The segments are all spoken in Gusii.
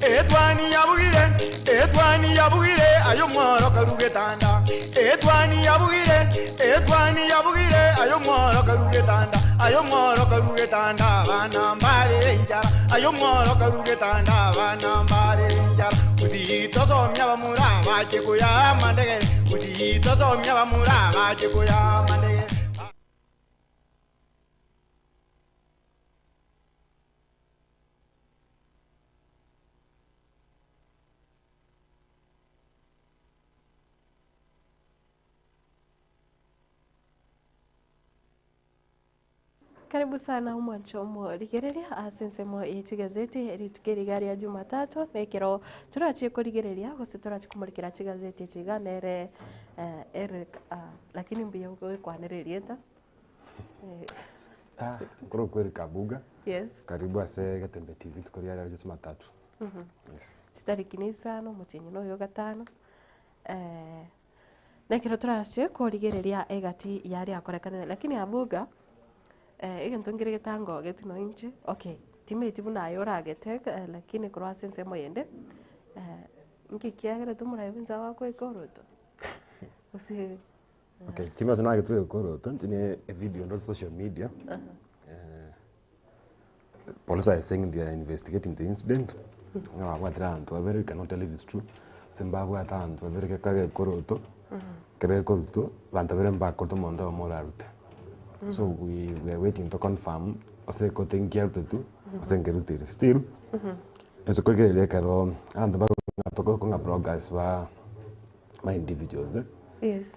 Etwani yabugire, etwani yabugire, aye omworo karue getanda. Etwani yabugire, etwani yabugire, aye omworo karue getanda. Aye omworo karue getanda, abana mbarere enchara. Aye omworo karue getanda, abana mbarere enchara. Gusii tosomia abamura bache koyaa amandegere, Gusii tosomia abamura bache koyaa amandegere. Karibu sana omwancho omorigereria ase ensemo ye chigazeti rituko eri iga ria Jumatatu na ekero torachie korigereria gose torachie komorikera chigazeti echi iga nere Eric lakini mbuya goikwanera erieta. Ah, nkorokwa Eric Abuga. Yes. Karibu ase Getembe TV rituko ria rero ria Jumatatu. Yes. Chitariki na isano omotienyi na oyo gatano na ekero torache korigereria egati yaria akorekanire lakini Abuga egento nkere getangogetie nonye inche okay timanyeti buna aye oragete lakini korwa ase ensemo eyende nki kiagerete omorai bwa ense agokoika oroto gose. Okay, kimo ase nagetwe gekoroto inche ne evideo ndo social media, police are saying they are investigating the incident, ng'a babwatire abanto babere, we cannot tell if it's true, ase mbabwate abanto babere geka gekoroto, ekero gekorutwa, abanto babere mbakorete omonto oyomo orarute. So we we are waiting to confirm ase ekote nki arutetwe, gose nkerutire. Still, ase korigereria ekero abanto bago ng'a bloggers ba. ma individuals eh. Yes.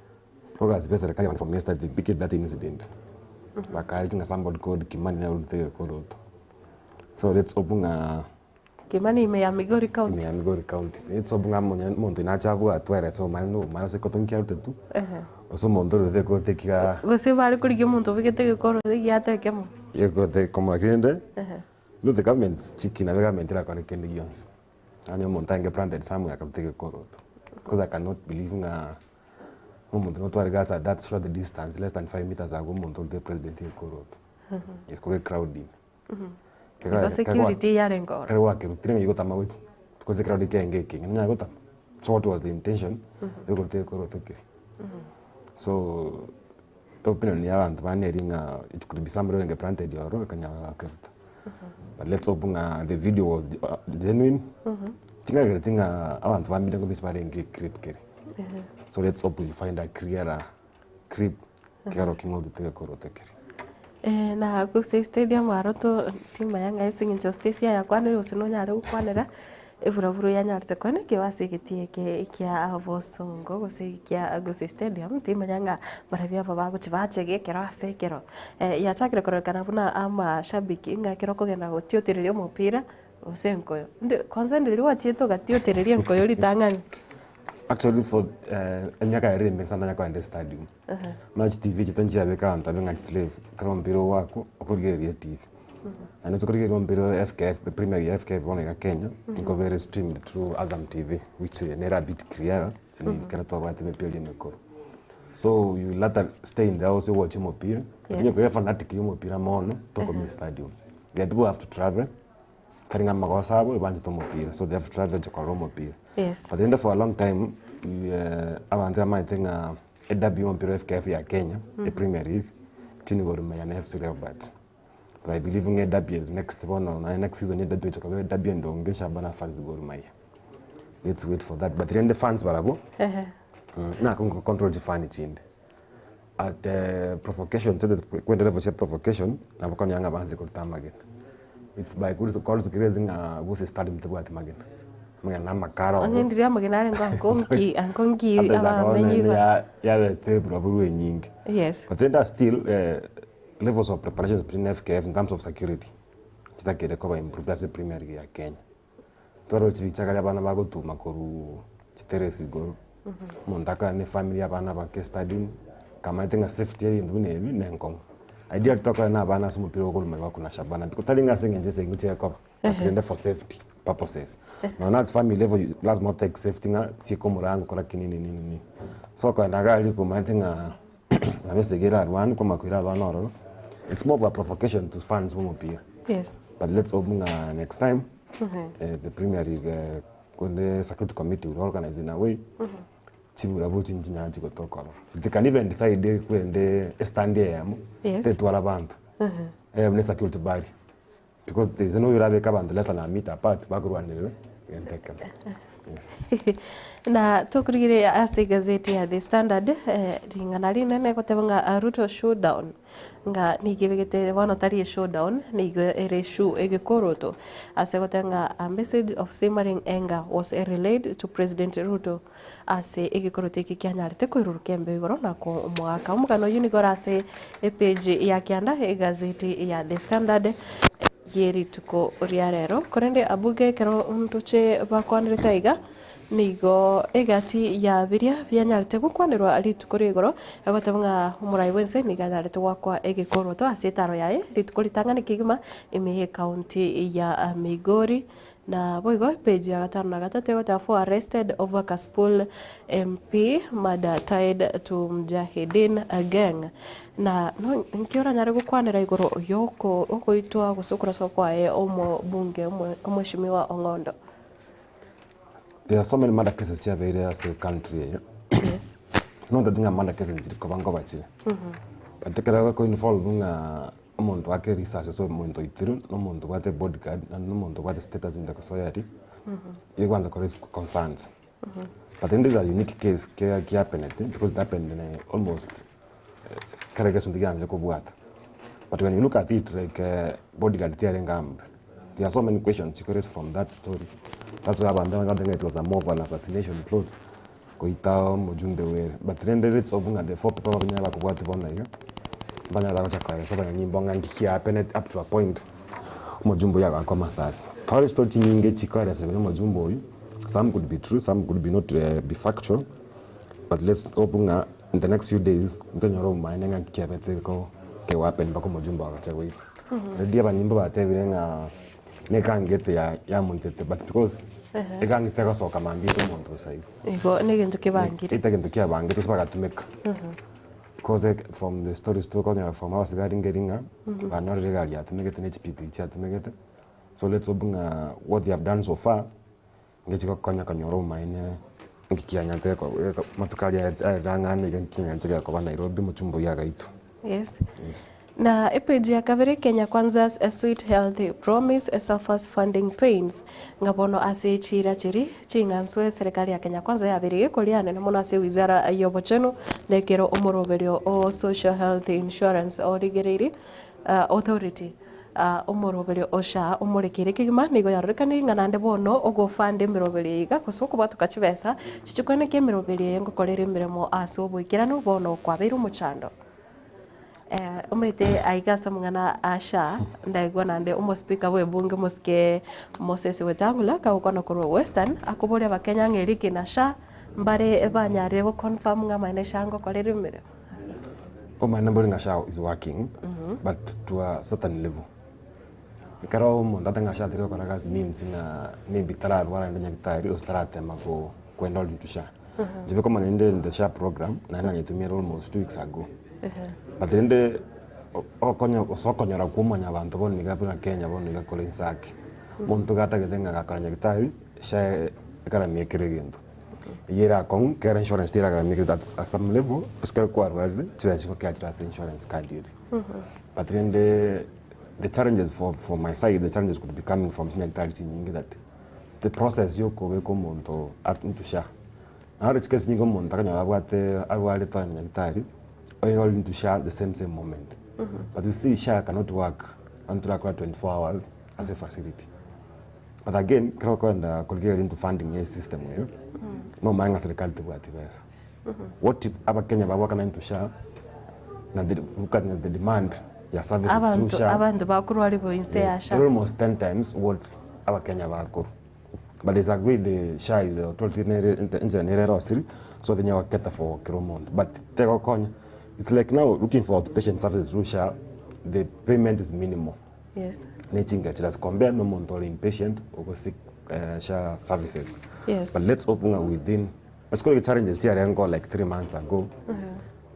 Bloggers ba eserekari from yesterday they picked that incident bakariki ng'a somebody called Kimani nere orutete egekoroto. So let's hope ng'a Kimani ime ya Migori County. ime ya Migori County. Let's hope ng'a omonye omonto oyio nache abwatwe aerese omanye na omanye ase ekoto nki arutetwe, gose omonto orurete ekoto ekigaa Gose bare korigia omonto obegete egekoroto egiato ekemo. Ekoto ekemo kende, you know the government chiki nabo egovernment erakore kende gionsi. Yaani omonto aenge planted somewhere akaruta egekoroto because I cannot believe ng'a omonto notware guts at that short distance less than 5 meters agwo omonto orute president egekoroto. Yes, kobe crowd ime. Igo security yarenge ororo. Ekero gwakerutire ng'a igotama gochia because ecrowd kiarenge ekieng'e nonyare gotama. So what was the intention yokoruta egekoroto keria? So opinion ya abanto bane eri ng'a it could be somebody orenge planted ororo akanyara gokeruta. But let's hope ng'a the video was genuine, ting'agereti ng'a abanto ba Mirengo bise barenge eclip kere. So let's hope we'll find a clearer clip ekero king'o orute gekoroto keria. Na gose stadium aro to timanya ng'a ase eng'encho Stacy ayakwanire gose nonyare gokwanera, eburaburu yanyarete kwane ekio ase egetii eke kia bosongo gose kia gose stadium timanya ng'a barabwo aba bagochi bachega ekero ase ekero. Yachakire kororekana buna amashabiki ng'a ekero okogenda gotiotereria omopira gose enkoyo. Inde kwanza ndiri gwachiete ogatiotereria enkoyo ritang'ani? Actually for emiaka yaerire emenge sana ntanya kogenda estadium. Buna chitivi echi tonchiabeka abanto babe ng'a chislave, ekero omopira ogoakwa okorigereria etivi. Naende ase okorigereria omopira o FKF, premier ya FKF bono iga Kenya, nigo ere streamed through Azam TV, which nere a bit clearer than ekero twabwate emepira eria emekoro. So you later stay in the house ogochi omopira, but onye kore fanatic ya omopira mono, tokomi stadium. There are people who have to travel, tari ng'a amagoso abo ebanchete omopira, so they have to travel gochia korora omopira. Yes. But rende for a long time, abanto bamaete ng'a ederby ya omopira o FKF ya Kenya, epremier league, between Gor Mahia na FC Leopards. But I believe ng'a ederby ere next bono naende next season ederby egocha koba ederby endonge Shabana fans Gor Mahia. Let's wait for that but rende fans barabwo nakongo control chifani chinde at provocation kwenda level chia provocation nabo okonyora ng'a banse koruta amagena. It's by God's grace ng'a gose stadium tebwati magena, amagena na amakara Onye ororo. ndiri amagena arenge ankonki ankonki abamenyi ba Yabete eburaburu enyinge. Yes. But rende still levels of preparations between FKF in terms of security chitakeire koba improved ase Premier League ya Kenya. Twaroche richaga ria abana bagotuma korwa chiteresi igoro, omonto akare na efamiri abana abake estadium, kamanyete ng'a safety ya ebinto buna ebi ne enkong'u. Ideally tokore na abana ase omopira okorwa magega na Shabana because tari ng'a ase eng'encho esegi chiaye but rende for safety purposes. Nonya na ase family level lazima otake safety ng'a sieka omorango kora ki nini nini nini. So okogenda iga aria komanyete ng'a nabo esegi erarwane kwamanya koira abana ororo, it's more of a provocation to fans ba omopira. Yes. But let's hope ng'a next time. The Premier League the security committee will organize in a way chiburaburu nchinyara chigotoka ororo. They can even decide kwende estand eyemo Yes. tetwara abanto buna esecurity barrier because there is no way orabeke abanto less than a meter apart bakorwanerera egento ekemo. Yes. Na tokorigereria ase egazeti ya The Standard, ring'ana rinene egoteba ng'a Ruto showdown. Ng'a nigo ebegete bono tari eshowdown, nigo ere eshu egekoroto ase goteba ng'a a message of simmering anger was relayed to President Ruto ase egekoroto eke kianyarete koiruruka embeo igoro na komoaka. Omogano oyio nigo ore ase epage ya kianda egazeti ya The Standard ye rituko ria rero. Korende abwo iga ekero ntoche bakwanerete aiga. Nigo egati ya biria bianyarete gokwanerwa rituko ria igoro, egoteba ng'a omorai bw'ense nigo anyarete goakwa egekoroto ase etaro yaye rituko ritang'ani kegima ime y'ecounty ya Migori. Na boigo epage ya gatano na gatato egoteba four arrested over Kasipul MP murder tied to Mujahideen gang. Na nki oranyare gokwanera igoro yoko ogoitwa gose okoraswa kwaye omobunge omweshimiwa Ong'ondo? There are so many murder cases chiabeire ase ecountry eye. Yes. Not that ng'a murder cases nchiri koba nkoba chire. But ekero geko involve ng'a omonto ake risasi ase omonto oitirwe, na omonto obwate bodyguard, naende na omonto obwate status in the society, igo kwanza kore concerns. But rende is a unique case kera kiapenete because it happened in almost kera egesunte gianchire kobwata. But when you look at it like bodyguard tiarenge armed, there are so many questions chiko raise from that story, that's why abanto abange bagotebi ng'a it was a more of an assassination plot goita omojumbe bwere. But rende let's hope ng'a the four people abanyene bakobwatia bono iga, mbanyare bagocha koeresa abanyanyimbo ng'a nki kiahapenete up to a point omojumbe oyio agaakwa amasasi. Tore chistory chinyinge chikoeresera igoro ya omojumbe oyio, some could be true, some could be not be factual, but let's hope ng'a In the next few days ntonyore obomaene ng'a kiabete ko kegohappen mpaka omojumbe agacha goika. Already abanyimbo batebire ng'a ne egang gete ya yamoitete but because egang tegosoka mambia ete omonto bosa igo. Igo negento kebangire. Ete egento kiabangete gose bagatumeka. Because eke from the stories tokonyora from abasigari nkeri ng'a banyorire egari yatumegete ne chipikipiki chiatumegete, so let's hope ng'a what they have done so far. Ngechi gokonya konyora obomaene nki kianyarete amatuko aria aerang'ana iga nki kianyarete gekoba Nairobi omochumba oyio agaitwa. Yes. Yes. Na epage ya kabere Kenya Kwanza's Sweet Health Promise Suffers Funding Pains ng'a bono ase chiira chiria ching'ansu eserekari ya Kenya Kwanza yabeire gekoria anene mono ase wizara y'obochenu na ekero omoroberio o Social Health Insurance origereiri Authority. Omoroberio o SHA omorekeire kegima nigo yarorekanire ng'a naende bono ogofanda emeroberio eye iga gose okobwatoka chibesa chichikweneka emeroberio eye ngokorera emeremo ase oboikeranu bono kwabeire omochando. Omanyete aiga ase amang'ana a SHA ndaigwa naende omospeaker bwe ebunge omosike Moses Wetangula kagokwana korwa Western akoboria abakenya ng'a eriki na SHA mbare banyarire go confirm ng'a amaene SHA ngokorera emeremo. Obomaene mbore ng'a SHA is working but to a certain level. Ekero omonto ateba ng'a SHA teri gokora gasi means ng'a maybe tararwara naende nyagetari gose taratema ko ko enroll into SHA. Inche bikomanya inde in the SHA program naende nanyetumire almost 2 weeks ago. But rende ogokonya gose okonyora kwa mwanyabanto bono iga buna Kenya bono iga kore inse ake. Omonto iga atagete ng'a gakora nyagetari SHA egaramie kera egento. Eyio ere akong'u, kera insurance teragamia at at some level, ase ekero kwarwarire, chibesa chigokea chire ase insurance card eria. But rende the challenges for for my side, the challenges could be coming from chinyagitari chinyinge that the process ya okobeka omonto at into SHA. Naro chikesi chinyinge omonto akonyora abwate arwarete aye nyagitari, oye into SHA the same same moment. But you see SHA cannot work onto torakora 24 hours ase efacility. But again, ekero okoenda korigereria into funding ya esystem eye, nomanye ng'a serikali tebwati besa. What if abakenya bagoakana into SHA, na the look at the demand ya services through Abanto SHA, abanto bakorwariwa inse ya yes, SHA. almost 10 times what abakenya bakorwa. But there's a way the SHA is authority nere enchera nere erosiri, so tenya goketa for kera omonto. But tegokonya, it's like now looking for outpatient services through SHA, the payment is minimal. Yes. Ne chingachera ase compare na omonto ore impatient ogo seek SHA services. Yes. But let's hope ng'a within ase kore challenges chiarengeo like 3 months ago,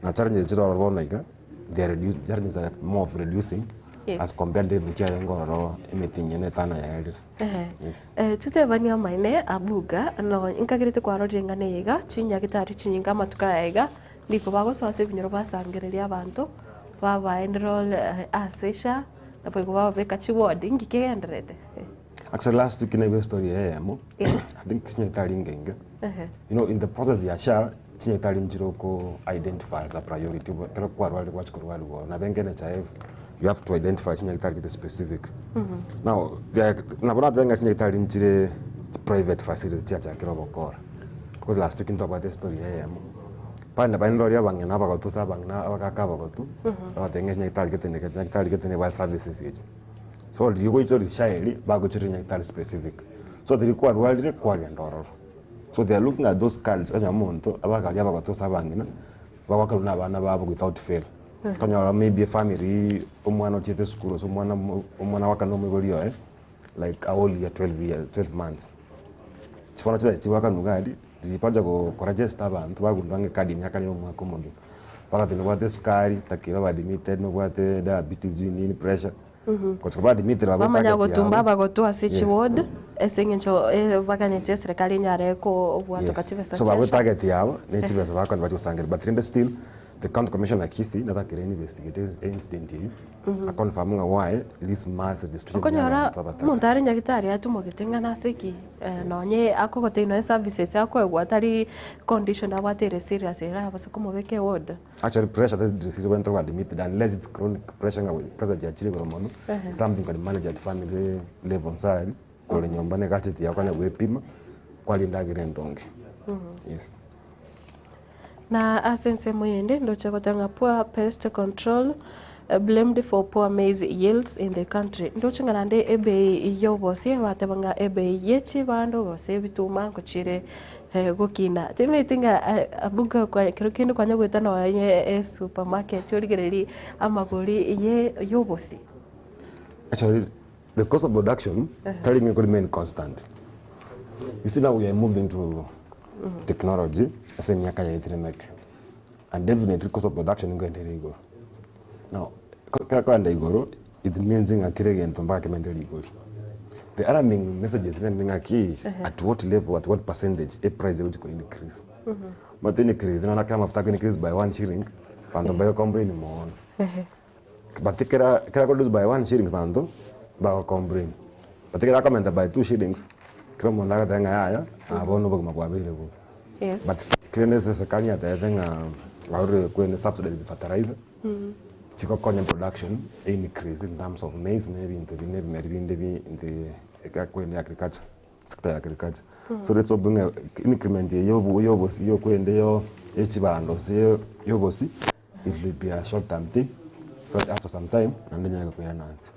na challenges chire ororo bono iga, they are reduce challenges are more of reducing. Yes. As compared to kiarenge ororo emetienyi ene etano yaerire. Ehe. Yes. Eh, totebanie amaene abuga no nkagerete kwarorire eng'ana eye iga, chinyagitari chinyinge amatuko aya iga, nigo bagosoa ase ebinyoro basangereria abanto, baba enroll ase SHA, naboigo bababeka chiward, inki kegendererete? Actually last week naigwa estory eyemo, Yes. I think chinyagitari inga inge. Ehe. You know in the process ya SHA, chinyagitari nchire oko identify as a priority ekero kwarwarire gwachia korwariwa ororo. Nabo enke NHIF, you have to identify chinyagitari gete specific. Now, there nabo natebe ng'a chinyagitari nchire private facility chiachakire ogokora. Because last week ntwabwate estory eyemo, bande baenrorie abang'ina abagotu ase abang'ina abagaka abagotu, babatebia ng'a chinyagitari gete na gete, nyagitari gete nebwate services echi. So riria ogoichora richaeri, bagoichoria nyagitari specific. So riria kwarwarire, kwagenda ororo. So they are looking at those cards onye omonto abagaria abagotu ase abang'ina, bagoakerwa na abana babo without fail. Okonyora maybe efamiri omwana ochiete esukuru gose omwana mo omwana agoakana omoibori oye, like a whole year 12 years 12 months. Bono chibesa chigoakanwa iga aria, riria bacha go koregister abanto bagundua ng'a ekadi emiaka ya omwaka omogima. Bagoteba nobwate esukari, takire obe admitted, nobwate diabetes sijui nini pressure. Gochia koba admitted bagoe Bamanya target gotumba yabo. abagotu ase Yes. chiward ase eng'encho eh, baganyete eserekari enyare kobwatoka Yes. chibesa So bagoe chia SHA. target yabo ne chibesa bakonywa bachie gosangereria but rende still the county commissioner Kisii natakire investigate incident eywo aconfirm ng'a why this mass registration ya Okonyora abanto abataka. omonto are nyagitari atumogete ng'a nase ki nonye akogotebia nonye services akoegwa tari condition abwate ere serious ere abase komobeka eward. Actually pressure tari disease obwenerete koba admitted unless it's chronic pressure ng'a pressure chiachire igoro mono, something you can manage at family level nsa aria, kore nyomba na egacheti yago kwanya goepima, kwaria endagera endonge, yes. Na ase ensemo eyende ndoche goteba ng'a poor pest control blamed for poor maize yields in the country. Ndoche ng'a naende ebei y'obosie bateba ng'a ebei ye chibando gose ebituma ngochire gokina. Timanyeti ng'a abwo ekero kende kwanya goeta nonye esupermarket origererie amagori ye y'obosie. Actually the cost of production tari ng'a remain constant. You see now we are moving to technology ase emiaka yaetire emeke and definitely cost of production nkoenda ere igoro. Now ekero ekoenda igoro it means ng'a kera egento mpaka kemente rigori. The alarming messages nere ng'aki at what level at what percentage eprice egochi ko increase. Omanyete increase nonya ekero amafuta ako increase by one shilling abanto mbaye complain mono. But ekera ekera ako reduce by one shillings abanto bago complain. But ekero akomenta by two shillings, kera omonto agoteba ng'a yaya, aa bono obogima bwabeire bobe. Yes. But kende ase eserikari yatebete ng'a barure kwene subsidized fertilizer, chigokonya production increase in terms of maize na ebinto binde ebimeri binde bi in the kwene agriculture, sector ya agriculture. So let's hope ng'a increment eye ya obo ya obosie ya okwende yo ya chibando gose ya obosie. It will be a short term thing so that after some time naende nyare koirana nse.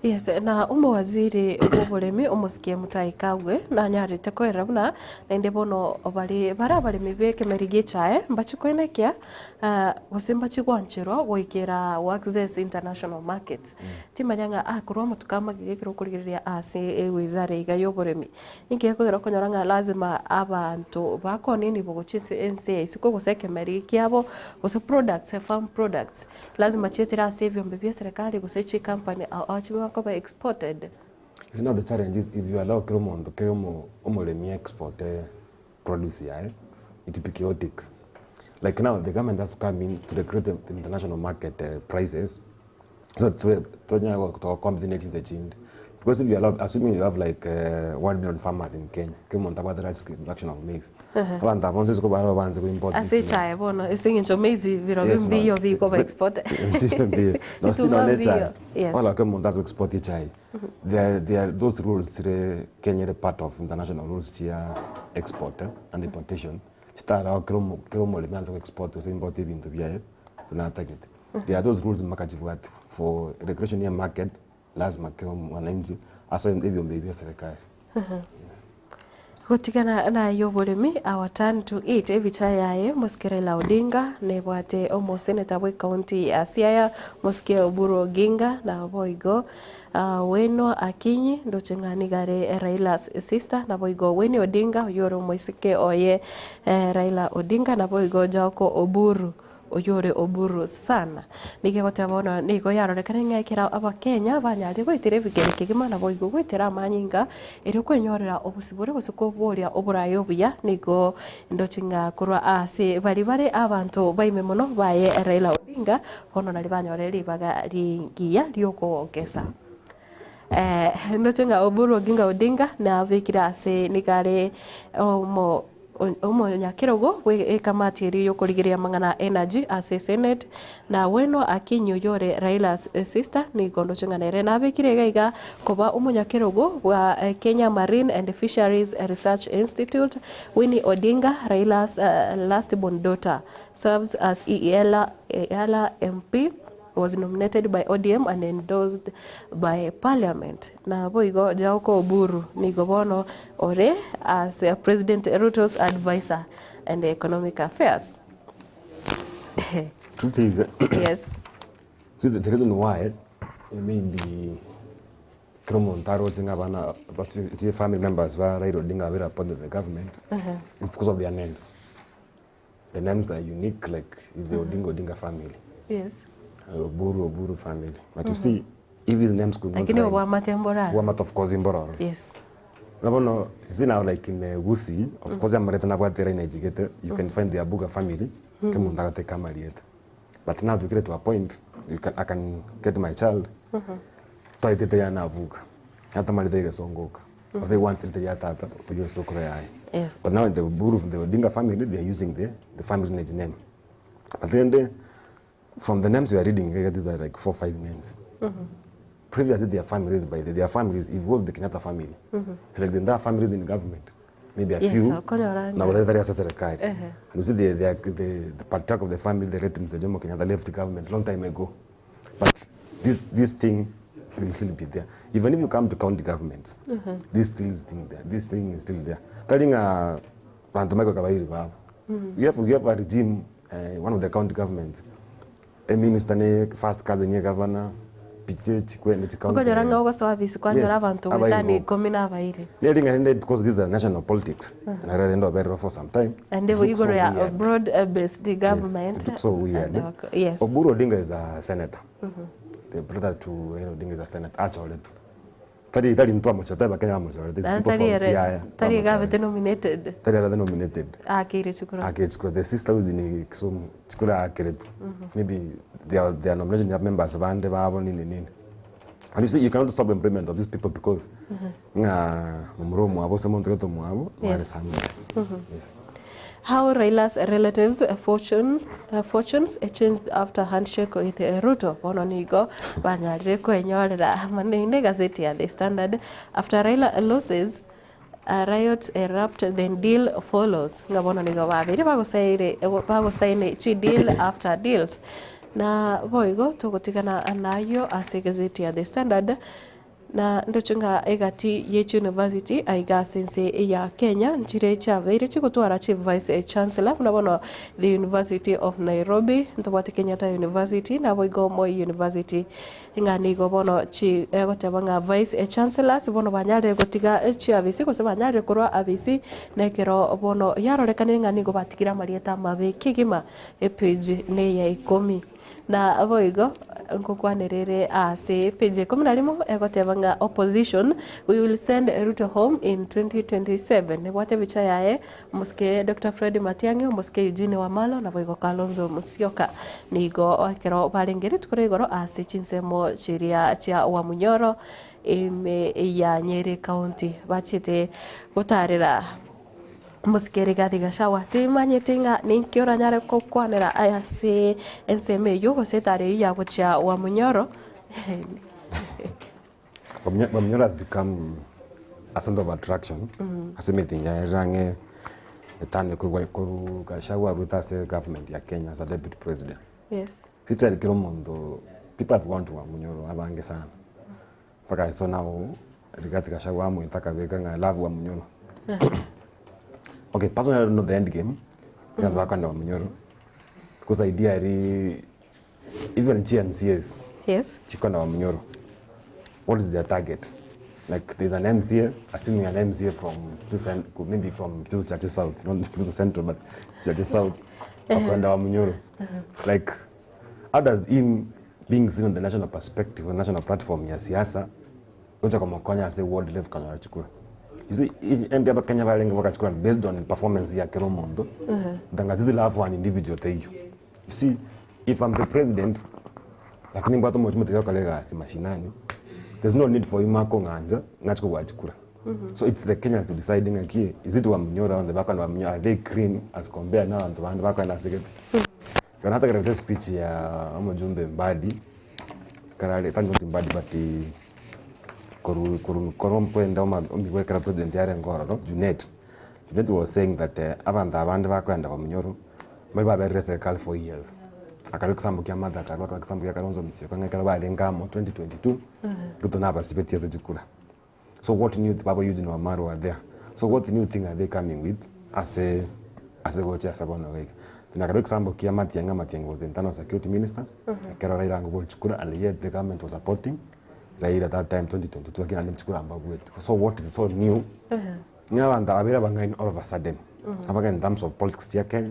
Yes, na omowaziri bw'oboremi omosike Mutahi Kagwe nanyarete koerera buna naende bono bare bare abaremi b'ekemeri gi'echae mbachi koenekia ah, gose mbachi gwancherwa goikera go access international markets. Timanya ng'a ah korwa amatuko amagega ekero okorigereria ase ewizara iga y'oboremi Inki gekogera okonyora ng'a lazima abanto bakone enibo gochia ase ense ya isiko gose ekemeri kiabo gose products farm products lazima chietire ase ebiombe bia eserekari gose chikampani ao ao chibe bakoba exported. It's now the challenge is if you allow kera omonto kera omo omoremi export produce yaye it will be chaotic like now the government has to come in to regulate the international market prices So twe twanyara go to compete ne chinse chinde because if you allow assuming you have like 1 million farmers in Kenya kera omonto abwate large scale production of maize abanto aba bonsi isiko barabwo banse go import Ase this echae maize. bono ase eng'encho maize birobio Yes, no, mbiyo bikoba it's exported. mbiyo mbiyo. No, still Bituma nonye mbiyo, echae. yes. Bono ekero omonto ase go export echae there there are those rules chire Kenya ere part of international rules chia export and importation chitarao kera omo kera omoremi anse go export gose import ebinto biaye buna atagete. There are those rules mpaka chibwatiwe for regulation ya market lazima kera mwananchi asoe ebiombe ebi bia serikali. Yes. Gotigana naye oboremi, our turn to eat ebicha yaye Mosike Raila Odinga nebwate omoseneta bwe county ya Siaya Mosike Oburu Oginga na boigo uh, Weno Akinyi ndoche ng'a nigo are Raila's sister naboigo Winnie Odinga oyio ore omoiseke oye eh, Raila Odinga naboigo Jaoko Oburu. Oyore Oburu sana. Nigo egoteba bono nigo yarorekane ng'a ekero Abakenya banyarire goetera ebigeni kegima naboigo goetera amanyinga erio kwenyorera obosibore gose koboria oboraai obuya nigo ndoche ng'a korwa ase baria bare abanto baime mono baye Raila Odinga bono nario banyorire ribaga rigiya riokogesa. Ndoche ng'a Oburu Oginga Odinga nabekire ase nigo are omo omonyakerogo bwe ekamati eria yokorigereria amang'ana a energy ase esenate, na Weno Akinyi oyio ore Raila's sister nigo ndoche ng'a nere nabekire iga iga koba omonyakerogo bwa Kenya Marine and Fisheries Research Institute. Winnie Odinga, Raila's last born daughter, serves as EALA MP. Was nominated by ODM and endorsed by parliament. Naboigo Jaoko Oburu nigo bono ore as President Ruto's advisor and economic affairs. Truth is, Yes. see the, the reason why it may be kera omonto aroche ng'a abana basi chi family members ba Raila Odinga babere appointed to the government is because of their names. The names are unique like it's the Odinga Odinga family. Yes. Oburu Oburu family. But you see, if these names could not Lakini rhyme, obwamate mboraro. Obwamate of course mbororo. Yes. Na bono, you see now like in Gusii, of course amareta nabwate line ejigete, you can find the Abuga family, mm. kemonto agateka amarieta. But now twikire to a point, you can, I can get my child, mm -hmm. twaetete yana Abuga, atamarete egesongoka. Gose gwancherete ria tata oyio esokoro yaye. Yes. But now in the Oburu, the Odinga family, they are using the, the family lineage name. But then they, from the names we are reading, here, these are like four, five names. Previously, their families, by the, their families, if you go to the Kenyatta family, it's like the entire families in government. Maybe a Yes, few. okonyora Na wale asa serikali. Ehe. And you see the, the, the, the patriarch of the family, the late Mzee Jomo Kenyatta, left government long time ago. But this, this thing will still be there. Even if you come to county governments, this still is thing there. This thing is still there. Tari ng'a banto Michael Kabairi babo. We have, we have a regime, uh, one of the county governments, a minister ne first cousin ye governor, piche chikwe ne county. Okonyora ng'a ogosoa ofisi kwanyora Yes, abanto abairi goetania boka. ikomi na abairi. Neri ng'a rende because these are national politics. And I rende oberero for some time. And It looks igoro so ya weird. broad eh, based government. Yes, it looks so weird. And, yes. Oburu Odinga is a senator. The brother to Raila Odinga is a senator. Achoretwe. Tari tari ntwa mochore, tari Bakenya bamochorete. It's Na people tari from ere Siaya. tari bamochorete. gabete nominated Tari abete nominated. akeire chikura. Akechukua. The sister who is in Kisumu, chikura akeretwe. Maybe their, their nomination ya members bande babo nini nini. And you see, you cannot stop employment of these people because ng'a momura omwabo ase omonto gete omwabo, Yes. mware somewhere. Yes. How Raila's relatives fortune, fortunes changed after handshake with Ruto. Bono nigo banyarire kwenyorera manene egazeti ya The Standard. After Raila loses, uh, riots erupt, then deal follows. Ng'a bono nigo babeire bagosaire bagosaine chi deal after deals. Na boigo togotigana nayo ase egazeti ya The Standard. Na ndoche ng'a egati ye chiuniversity aiga ase ense ya Kenya nchire chiabeire chigotwara chi vice chancellor buna bono the University of Nairobi, ntobwate Kenyatta University naboigo Moi University ng'a nigo bono chi egoteba ng'a vice chancellors bono banyarire gotiga chiafisi gose banyarire korwa afisi na ekero bono yarorekanire ng'a nigo batigire amarieta amabe kegima epage neya ikomi. Na boigo nkokwanerere ase page ya ikomi na rimo egoteba ng'a opposition we will send Ruto home in 2027 nebwate ebicha yaye omosike Doctor Fred Matiang'i, omosike Eugene Wamalwa naboigo Kalonzo Musyoka nigo ekero barenge rituko ria igoro ase chinsemo chiria chia Wamunyoro ime ya Nyeri county bachete gotarera Omosike Rigathi Gachagua, Timanyeti ng'a ninki oranyare gokwanera ase ensemo eyio gose etari eyio ya gochia Wamunyoro. Wamunyoro has become a center of attraction ase emeeting yaye ere ang'e etano korwa korwa Gachagua arwete ase government ya Kenya as a deputy president. Yes. Literally kera omonto people have gone to Wamunyoro abange sana. Mpaka I saw now Rigathi Gachagua amoete akabeka ng'a I love Wamunyoro. Okay, personally I don't know the end game. Egento bakogenda Wamunyoro. Because idea eri even chi MCAs Yes. chikogenda Wamunyoro. What is their target? Like there's an MCA, assuming an MCA from Kitutu Cent- maybe from Kitutu Chache South, not Kitutu Central, but Chache South. Bakoenda Wamunyoro. Like how does him being seen on the national perspective, on the national platform ya siasa gocha komokonya ase ward level konyora chikura. You see, endi abakenya barenge goaka chikura based on performance ya kera omonto, than this love for an individual teiyo. You see, if I'm the president, lakini mbwate omochie motiga gokora egasi mashinani, there's no need for him akong'ancha ng'ache kobua chikura. So it's the Kenyans to decide ng'aki, is it Wamunyoro abanto bakoenda Wamunyoro, are they clean as compared na abanto bande bakoenda ase gete. Ekero natagerete espeech ya omojumbe Mbadi, ekero are tari not Mbadi but korwa korwa korwa kwenda oma omigwe ekero president arenge ororo, Junet, Junet was saying that abanto abande bakoenda Wamunyoro, mbari baberire eserikari for years. Akarwa ekisambo kia Martha akarwa akarwa ekisambo kia Kalonzo Musyoka ng'a ekero barenge amo 2022, Ruto nabasibetie ase chikura. So what new baba Eugene Wamalwa are there. So what new thing are they coming with ase ase gocha ase bono iga iga. Nakarwa ekisambo kia Matiang'i, Matiang'i was the internal security minister, ekero Raila anga gochia kura and yet the government was supporting Raila that time 2022 lakini naende chikura mbabuete. So what is so new? Ng'a abanto aba babere abang'aini all of a sudden, abang'aini in terms of politics chia Kenya,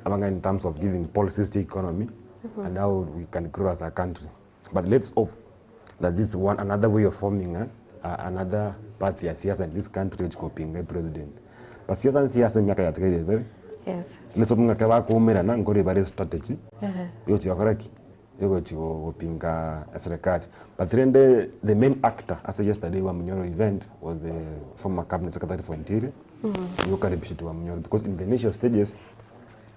abang'aini in terms of giving policies chia economy and how we can grow as a country. But let's hope that this one another way of forming a, a, another party ya siasa in this country which kopinga president. But siasa ni siasa emiaka yatigaire ebere. Yes. Let's hope ng'a bakoumera nkore bare strategy yogochia gokora ki? Yogochia gopinga eserikari. But rende the main actor ase yesterday Wamunyoro event was the former cabinet secretary for interior nigo okaribisheti Wamunyoro because in the initial stages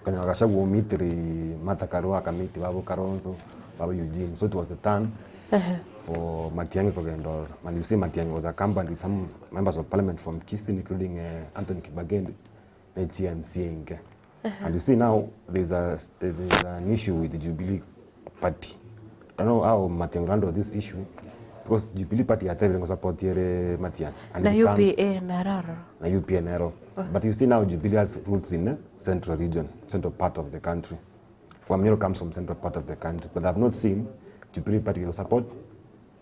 Okonyora Gachagua omitire Martha Karua akamiti babo Kalonzo, babo Eugene. So it was the turn for Matiang'i kogenda ororo. And you see Matiang'i was accompanied with some members of parliament from Kisii including Anthony Kibagendi na GMC enke. And you see now there's a, there's an issue with the Jubilee party. I don't know how Matiang'i will handle this issue because Jubilee party yatebire ngo support ere Matiang'i. And Na it becomes- UPA naro ororo. na UPA nero. But you see now Jubilee has roots in central region, central part of the country. Wamunyoro comes from central part of the country, but I've not seen Jubilee Party will support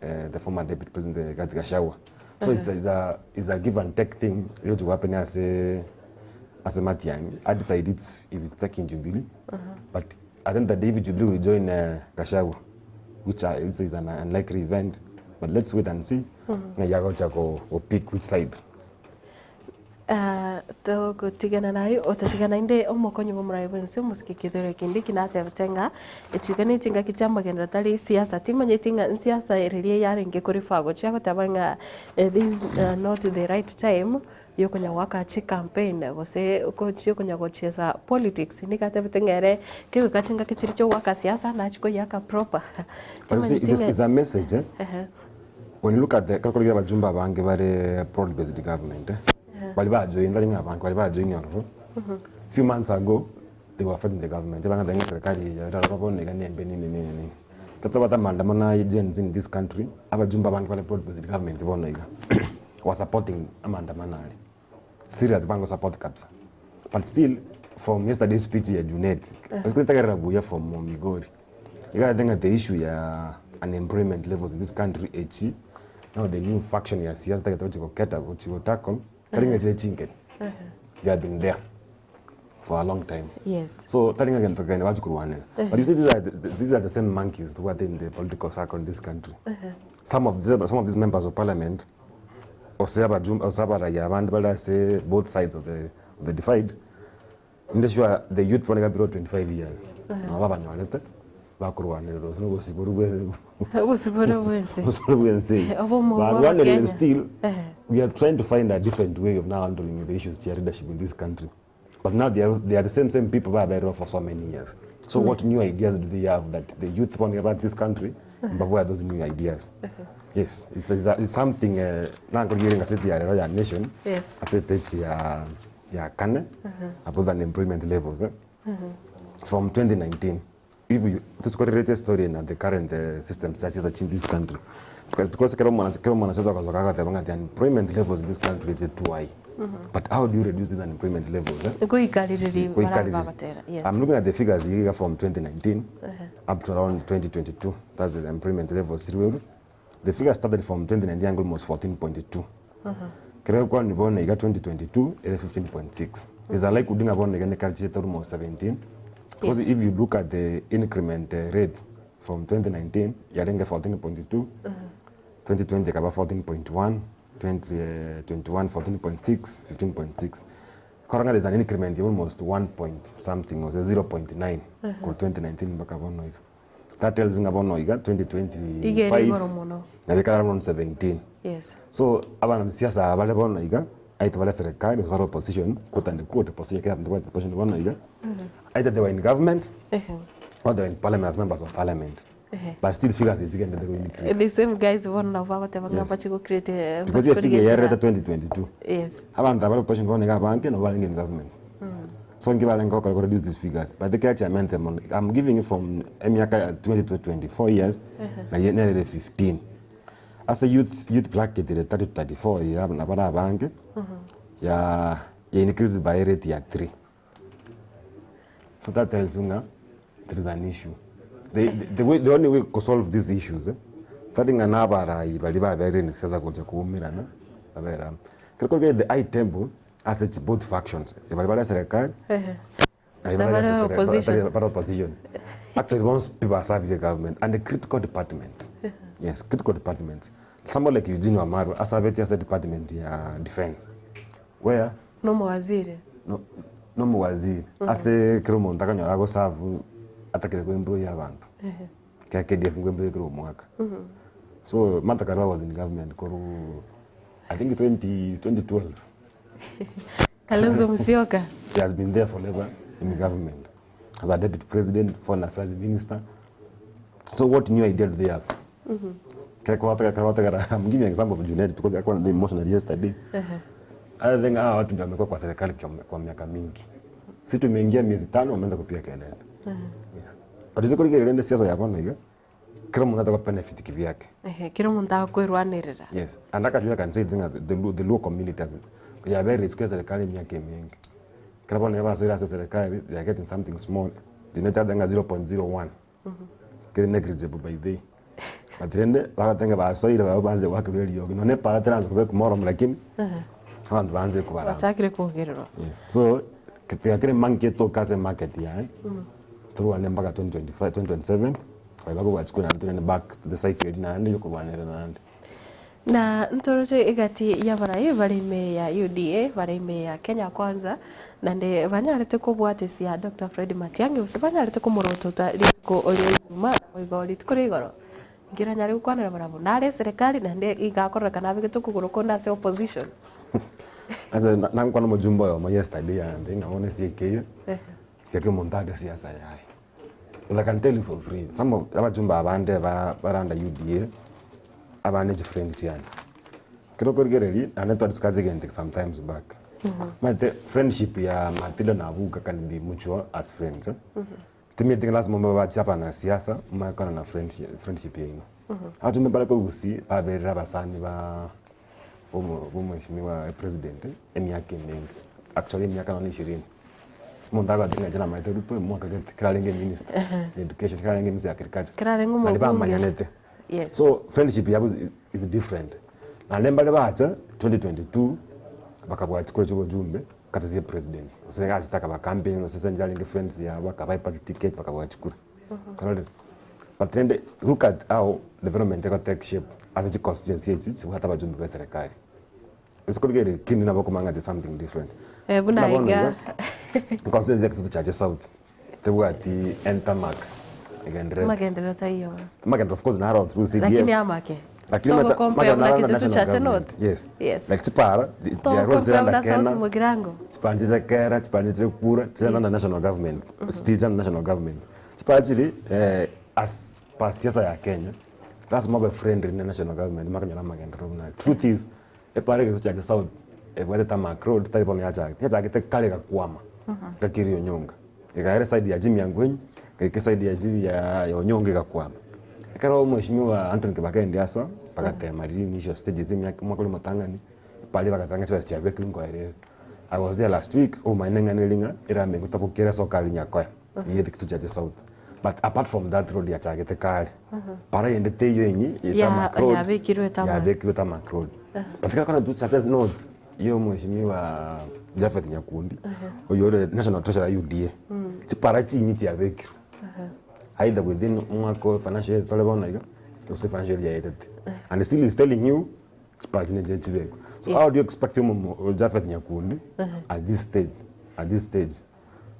the former deputy president Rigathi Gachagua. So it's, a, it's, a, it's a give and take thing. You to happen as a as a Matiang'i. I decide it's, if it's taking Jubilee, but at the end of the day, if Jubilee will join Gachagua, which is, is an unlikely event, but let's wait and see. Na yagocha go, go pick which side. Ah, togotigana naye otatigana naende omokonyi bw'omorai bw'ense omosike Kithure Kindiki natebete ng'a echiga ne chingaki chi'amagenderero tari siasa timanyeti ng'a nsiasa riria yarenge korifaa gochia goteba ng'a this is not the right time yokonya goaka chicampaign gose gochia konya gochiesa politics nigo atebete ng'a ere kegoika chingaki chiria chiogoaka siasa nachia koyiaka proper But you see, timanyeti this ng'a is a message eh? ehe. When you look at the ekero abajumbe abange bare broad based government eh, baria bajoin tari ng'a abange baria bajoin ororo, few months ago they were fighting the government ebang'ete ng'a eserekari eye eroro bono iga nembe nini nini nini. Ekero twabwate amaandamano aye Gen Z in this country, abajumbe abange bare broad based government bono iga were supporting amaandamano aria. Serious bango support kabisa. But still from yesterday's speech ya Junet, mm buya from Migori. Iga think that the issue ya unemployment levels in this country echi now the new faction ya siasa tagete gochigoketa gochigotackle tari ng'a chire chinkeni. They have been there for a long time. Yes. So tari ng'a gento kegeni bachi korwanera. But you see these are the, these are the same monkeys who are in the political circle in this country. Some of the, some of these members of parliament Gose abajumbe gose abarai abande bare ase both sides of the of the divide, inde sure the youth bono iga below 25 years, nabo babanyorete, bakorwanerera gose na obosibore bwe Obosibore bwense. obosibore bwa ense eye. Obomo bwa Barwanerire Abakenya. still, Ehe. we are trying to find a different way of now handling the issues chia leadership in this country. But now they are, they are the same same people baberwa for so many years. So what new ideas do they have that the youth want about this country? But where are those new ideas? Yes, it's, it's, a, it's something uh, nankorigereria ngaseti ya rero ya nation Yes. ase page ya ya kane about unemployment levels eh? from 2019 if you tusikorerete story na the current uh, system cia siasa in this country because, because kero mwana kero mwana siasa akazoka agateba ng'a the unemployment levels in this country is too high but how do you reduce these unemployment levels eh? Goikaririria Goikaririria. barababatera yes. I'm looking at the figures here from 2019 up to around 2022 that's the unemployment levels Siriweru the figure started from 2019 almost 14.2 Kero kwani bono iga 2022 ere 15.6 there's a likelihood ng'a bono iga nekarichete almost 17. Because Yes. if you look at the increment rate from 2019 yarenge 14.2, 2020 ekaba 14.1, 2021 14.6, 15.6. Korora ng'a there is an increment ya almost one point something gose 0.9 korwa 2019 mpaka bono iga. That tells you ng'a bono iga Iga ere igoro 2025 mono. nabo ekare around 17. Yes. So abanasiasa aba bare bono iga, aye bare serikali gose bare opposition, quote and quote opposition ekero abanto babwate opposition bono iga, either they were in government or they were in parliament as members of parliament, but still figures echi chigenderete go increase. The same guys bono nabo bagoteba ng'a Yes. mbache go create Because mbache efigure korigia yarete chira. 2022, Yes. abanto abare opposition bono iga abange nabo barenge in government. So inki barenge gokora ko reduce these figures, but ekero chiamentire mono, I'm giving you from emiaka ya 20 to 24 years, naye nerere 15. Ase youth youth bracket ere 30 to 34 iga nabo bare abange, ya ya increased by rate ya 3. So that tells you ng'a there is an issue. The, the, the, way, the only way to solve these issues eh, tari ng'a na abarai baria baberire in siasa gocha koumerana babere amo. Ekero korigereria the high table ase chi both factions, baria bare eserekari Na bare opposition. Bare opposition. Actually bonsi pi basavire government and the critical departments. Yes, critical departments. Somebody like Eugene Wamalwa asavete ase department ya defense where Nomowaziri. no nomowaziri ase kera omonto akanyora agoserve atakire koemploy abanto. Kera KDF nkoemploy kera omwaka. So Martha Karua was in government korwa I think 20 2012. Kalonzo Musyoka. He has been there forever in government as a deputy president, foreign affairs minister. So what new idea do they have? I'm giving an example of Junet because I got the emotional yesterday. Other thing, hawa watu ndio wamekuwa kwa serikali kwa miaka mingi. Si tumeingia miezi tano wameanza kupiga kelele. Yes. But hizo kuri kelele siasa ya bono iga. Kila mtu anataka benefit kivyake. Ehe, kila omonto akoerwanerera. Yes. And actually I can say thing that the, Luo- the Luo community has ya very risk ya serikali miaka mingi. Kila bono yaba ase serikali they are getting something small. Junet adenga 0.01. Kiri negligible by day. But rende bagatenga basoire babo banze gwakirwa eriogi. Nonye para teranse kobeka moromo lakini abanto banze kobaramba. Bachakire kogererwa. Yes. So tiga kere monkey etoka ase market yaye torwane mpaka 2025 2027 baye bakobua chikura naende torende back to the cycle eria naende yokorwanera naende. Na ntoroche egati y'abarai bare ime ya UDA bare ime ya Kenya Kwanza naende banyarete kobwatesia Doctor Fred Matiang'i gose banyarete komorotota rituko ria Ijumaa naboigo rituko ria igoro Nkere anyare gokwanera barabwo, nare eserekari, naende iga akororekana abegete okogoro konde ase opposition. Ase nagokwana omojumbe oyomo yesterday ande ng'a bono ase ekeyio, gaki omonto ake siasa yaye. But I can tell you for free, some of abajumbe abande ba bare under UDA, abande chifriend chiane. Ekero okorigereria, naende twa discuss egento eke sometimes back. Omanyete friendship ya Matilda na Abuga can be mutual as friends eh. Timanyeti ng'a lasima mobe bache abanasiasa momanye korana na friendship friendship yaino. Abachumbe mbare korwa gusii baberire abasani ba bomo bomweshimiwa president emiaka emenge, actually emiaka nonye ishirini. Omonto agotebi ng'a inche namaete Ruto omwaka gete ekero arenge minister ya education, ekero arenge minister ya agriculture, Ekero arenge naende omobunge. bamanyanete. Yes. So friendship yabo is is different. Naende mbare bacha 2022 bakabwati chikura chia obojumbe. Kata ase president, gose nigo achete akaba campaign gose ase enchera arenge friends yabo akaba eparty ticket bakaboa chikura. Kororire? But rende look at how development ego take shape ase chi constituency echi chibwate abajumbe ba eserekari. Ase korigereria kende nabo okomanya ng'a something different. Eh, buna Buna bono iga. iga, constituency ya Kitutu Chache South, tebwati enter mark egendererete. Amagenderero taiyo. Amagenderero of course naro through CDF. Lakini amake. Lakini mata- Togokompea mata buna naranda Kitutu national Chache government. North. Yes. Yes. Like chipara, the- there are roads Togokompea ziranda buna South Kena, Mugirango. chipanche chia Kera, chipanche chia Kura, chiranda national government, still chiranda national government. Chipara chiri eh, as per siasa ya Kenya, lazima obe friendly na national government makonyora amagenderero buna aria. Truth is, epara Kitutu Chache South ebwate tarmac road tari bono yachagete, yachagete kare egakwama, egakeria onyonga. Egaera eside ya Jimmy Angwenyi, egaika eside ya Jimmy ya ya Onyonga egakwama. Ekero omweshimiwa Anthony Kibagendi asoa, bagatema riria initial stages emiaka omwaka oria omotang'ani, baria bagatanga chibesa chiabekirwe nkoerere. I was there last week, obomaene ng'a neri ng'a erame gotabokera ase okari Nyakoe, eywo Kitutu Chache South. But apart from that road yachagete kare, para eyende teiyo enyi ye Ya- tarmac road, yabekirwe tarmac. yabekirwe tarmac road. But ekero kore Kitutu Chache North, ya omweshimiwa Japhet Nyakundi, oywo ore national treasurer UDA. Chipara chinyi chiabekirwe either within omwaka oyo financial year tore bono iga gose financial year yaetete and still he's telling you chipara chinde nchiche chibekwe. So how do you expect omomo Japhet Nyakundi at this stage at this stage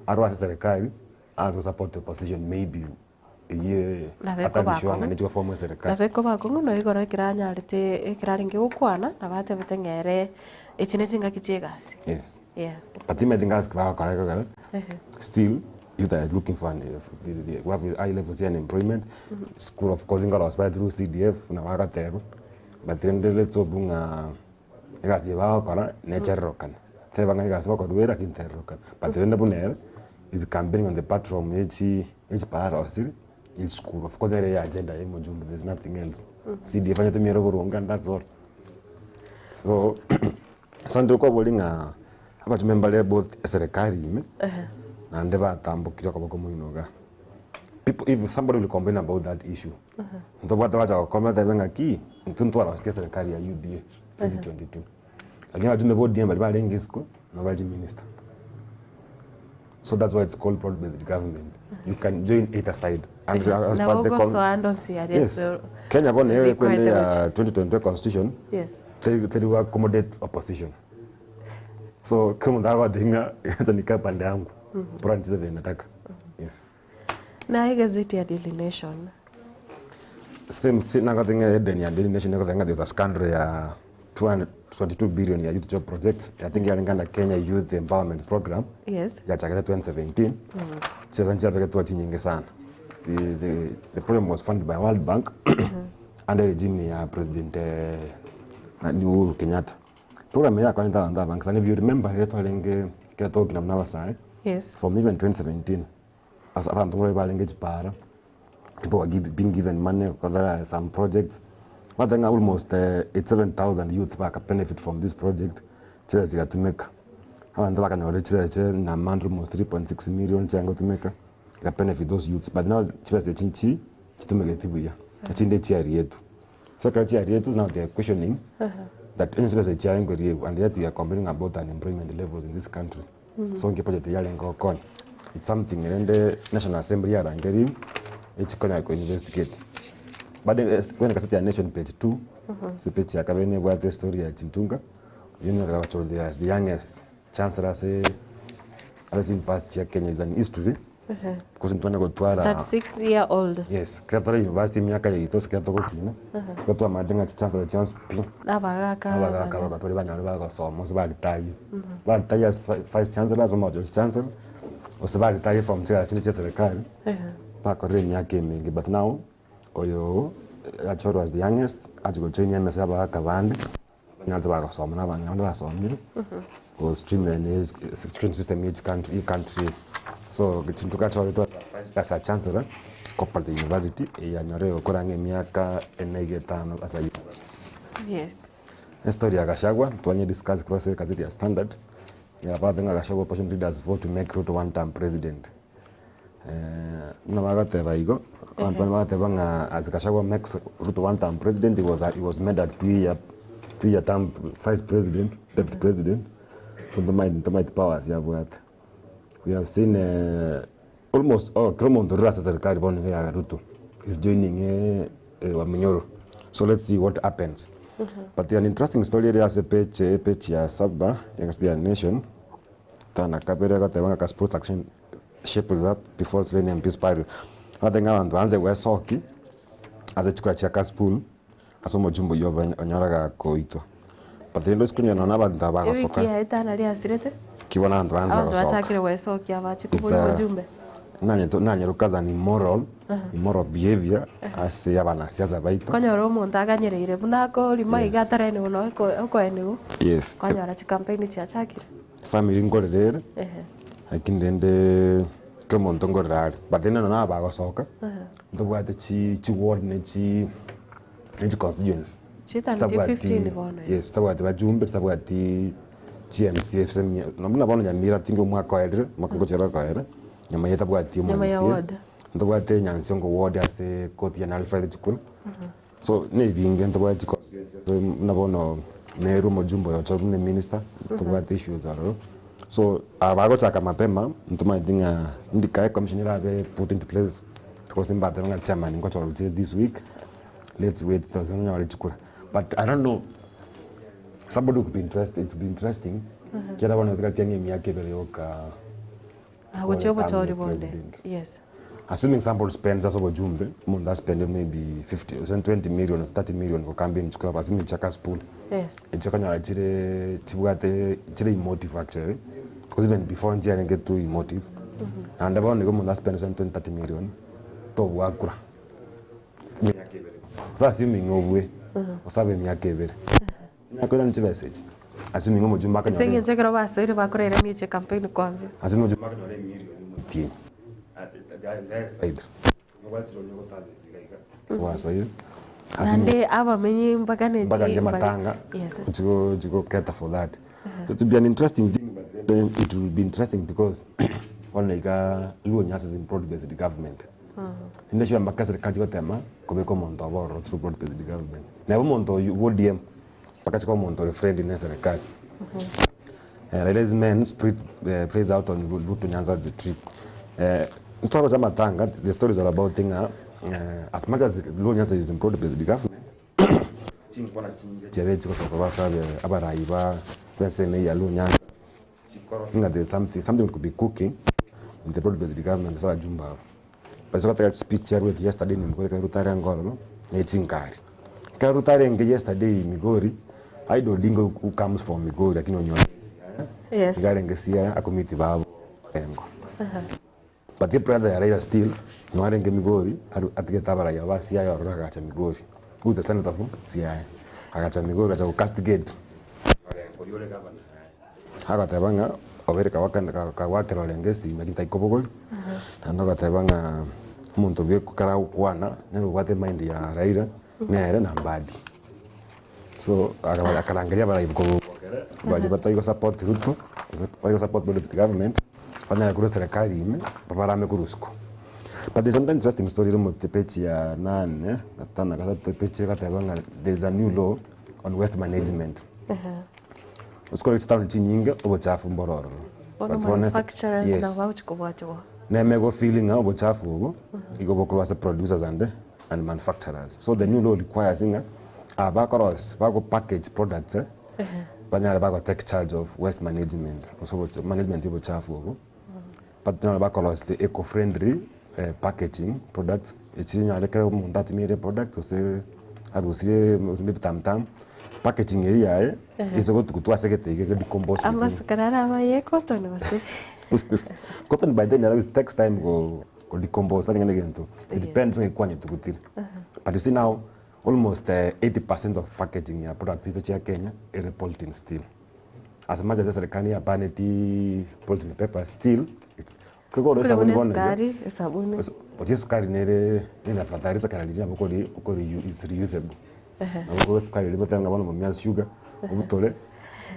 arwe ase serikali aanze gosupport opposition maybe eyie Nabo atari ekoba sure ng'a akong'u. nechi goform eserikali. Nabo ekoba akong'u nonya igoro ekero anyarete ekero arenge gokwana nabo atebete ng'a ere echi ne chingaki chia egasi. Yes. Yeah. But timanyeti ngasi ki bagokora ekogera still youth are looking for an we have high levels ya unemployment, school of course nkorosia bare through CDF nabo agateba, but rende let's hope ng'a egasi eye bagokora nechererokane, teba ng'a egasi bakorwa ere lakini tererokana, but rende buna ere is campaigning on the platform ya chi ya chipara arosirie ya chisukuru, of course nere agenda ya omojumbe there is nothing else. CDF onye tomiere oboronge and that's all. So So intwe koboria ng'a abachumbe mbare both eserekari ime, naende batambokire okoboko moino igaa. People if somebody will complain about that issue, ntobwate bacha gokoma batebe ng'aki, intwe ntwarosirie eserekari ya UDA 2022. Lakini abachumbe ba ODM baria barenge isiko, nabo bare chiminister. So that's why it's called broad based government. You can join either side. And as Nabo per the con- ogosoa ande onsi aria Yes. ase Kenya bono eye rikoete ekwende ya gochia. 2022 constitution Yes. teri teri go accommodate opposition. So kila omonto agotebi ng'a acha nikae pande yangu bora nicheze vile nataka. Yes. Na egazeti ya Daily Nation. Same si nagotebi ng'a Eden ya Daily Nation egoteba ng'a there was a scandal ya 222 billion ya youth job project I think yarenge under Kenya Youth Empowerment Program. Yes. Yachagete 2017 chibesa nchiabegetwe chinyinge sana. The, the, the program was funded by World Bank under regime ya President eh, nani Uhuru Kenyatta. Program eye yakonyete abanto abange sana. If you remember riria twarenge ekero togokina buna abasae Yes. from even 2017 ase abanto nkore barenge chipara people were give, being given money gokora some projects bateba ng'a almost 87,000 youths baka benefit from this project chibesa chigatumeka. Abanto bakanyora chibesa chia na amount almost 3.6 million chiaye gotumeka ega benefit those youths but now chibesa echi nchi chitumegeti buya echinde chiarietwe. So ekero chiarietwe now they are questioning that onye chibesa echi chiaye nkoriegwa and yet we are complaining about unemployment levels in this country. So nki project eyio yarenge gokonya. It's something rende National Assembly yarangerigwe echi konya ko investigate. Bado kwene egaseti ya Nation page 2, ase page ya kabere nebwate estory ya Chintunga, oyio nigo agochorwa as the youngest chancellor ase ase university chia Kenya is an history because ntwanya gotwara 36 year old. Yes, ekero tore university emiaka yaito ase ekero togokina, nigo twamaete ng'a chichancellor chionsi pi, Nabagaka abagaka abana. bagatwara banyare bagosoma gose baretire. Baretire as vice chancellors bamanya gochia chancellor, gose baretire from chigasi chinde chia eserekari, bakorire emiaka emenge but now, oyo achorwa as the youngest, achia gojoinia emesa ya abagaka bande. Abanyarete bagosoma na abang'ina bande basomire, go stream ene education system ya each country country. So chinto gachoretwe as a vice as a chancellor, Cooperative University eyanyore gokora ang'e emiaka ene iga etano ase aywo. Yes. Estory ya Gachagua twanye discuss korwa ase egazeti ya Standard, yabate ng'a Gachagua opposition leaders vow to make Ruto one term president. Buna bagateba igo, abanto bande bagateba ng'a as Gachagua makes Ruto one term president, he was a he was made a 2 year 2 year term vice president, deputy president, so ntomaeti ntomaeti powers yabwate. We have seen almost all kera omonto orure ase serikali bono iga ya Ruto is joining Wamunyoro. So let's see what happens. But an interesting story ere ase page page ya saba ya egazeti ya Nation, tano na kabere egoteba ng'a Kasipul faction Shapes up before slain MPs burial. Agotebi ng'a abanto baanse gwesoki ase chikura chia Kasipul ase omochumba oyio obe onyore gakoitwa. But rende ase konyora nonya abanto aba Ewiki bagosoka, yaye tana riasirete, ki bono abanto baanse abanto gosoka. bachakire gwesokia bache It's koboria a obojumbe. nanye nanyeroka as an immoral, immoral behaviour ase abanasiasa baito. Konyora omonto aganyereire buna akorima iga Yes. atarenigwa nonya okoenigwa, Yes. kwanyora chikampeni chiachakire. Efamiri nkorera ere, Ehe. lakini rende kera omonto nkorera are. But rende nonye nabo bagosoka, ntobwate chi chiward ne chi ne chi constituency Chitaneti chitabwati 15 bono iga. yes chitabwati bajumbe chitabwati chi MCA ase buna bono Nyamira I think omwaka oerire, omwaka ngochia ore koera, nyuma eye tabwati omo Nyuma ya MCA, ward. ntobwate Nyansiongo ward ase koti ya Nalufaithi chikura. So nebinge ntobwate chiconstituency ase buna bono Meru omojumbe oyo ochorwa buna eminister, ntobwate issues ororo. So aba bagochaka mapema ntomanyeti ng'a ndi kae commission erabe put into place because mbatebe ng'a chairman ngochorwa chire this week let's wait tonyore chikura but I don't know somebody could be interested it would be interesting ekiagera bono tiga tiang'e emiaka ebere yoka Gochia obochori bonde. President. Yes. Assuming somebody spends ase obojumbe, omonto aspende maybe 50 gose 20 million gose 30 million go campaign chikura assuming chia kaspool. Yes. Echio okonyora chire chibwate chire emotive actually, because even before nchiarenge too emotive, naende bono igo omonto aspende gose 20 30 million, tobua kura emiaka ebere. Gose assuming obue, osabe emiaka ebere. Emiaka ebere chibesa echi, assuming omojumbe Ase akonyora eng'encho ekero basoire bakorairania eche campaign kwanza. Ase omojumbe akonyora emilion omotienyi, side, nobwatire onye ogoservice iga iga, gwasoire, assuming Naende abamenyi mbaganeti mbaganche mbare amatanga, yes. chigo chigo cater for that. So it will be an interesting thing but then it will be interesting because bono iga Luo Nyanza is in broad based government. Rinde chiomba mpaka eserikari chigotema kobeka omonto obo ororo through broad based government. Neba omonto oywo bwa ODM mpaka chikoba omonto ore friendly na eserikari. Raila's men split plays out on Ruto Nyanza the trip. Ntwaroche amatanga the story is all about ng'a as much as Luo Nyanza is in broad based government chinkwana chinge chiabeire chigotoka korwa ase abarai ba b'ensemo eye ya Luo Nyanza ng'a there is something something could be cooking in the broad based government ase abajumbe aba. Ase goteba speech yaruete yesterday in Migori ekero Ruto arenge ororo, ne chingari. Ekero Ruto arenge yesterday in Migori, Ida Odinga who comes from Migori lakini onyore Siaya, Yes. iga arenge Siaya akomiti babo Orengo. But the brother ya Raila still, noo arenge Migori, aru atigete abaraiyo ba Siaya ororo agacha Migori. Who is the senator for Siaya. Agacha Migori agacha go castigate Orengo oyio ore gavana. Agateba ng'a obeire kagwakera orenge esimi lakini taikobogoria, naende ogateba ng'a omonto bwe karagokwana nere obwate emind ya Raila nere na Mbadi. So akarangeria abarai korwa baria batari gosupport Ruto gose batari gosupport broad government banyare korwa eserekari ime babarame korwa isiko. But there is another interesting story ere omote page ya nane gatano na gatato epage egoteba ng'a there is a new law on waste management. Osikore chitaoni chinyinge obochafu mboro ororo. Bono But bono ase- manufacturers yes. nabo bagochi kobwachigwa. Neme go feeling ng'a obochafu obo igo bokorwa ase producers and and manufacturers. So the new law requires ng'a aba bakorosia bago package products eh, banyare bago take charge of waste management gose obocha management ya obochafu obo. But nabo bakorosia the eco friendly packaging products, echi onyare ekero omonto atumire eproduct gose arusirie gose maybe tamtam, packaging eywo yaye ase gotugutwa ase egete iga ege decompose within. Amasukari are abaye ecotton gose? Cotton by then it takes time go go decompose tari ng'a negento, it depends ng'a kwanyetugutire. But you see now almost 80 percent of packaging ya products chiaito chia Kenya ere polythene still. As much as eserekari yabaneti polythene paper still it's kegora Kore esabuni buna bono iga, esukari, esabuni. ochi esukari nere nere afadhali esukari riria nabo okori okori it's reusable. Nabo okogora esukari eria goteba ng'a bono mumias sugar, obutore,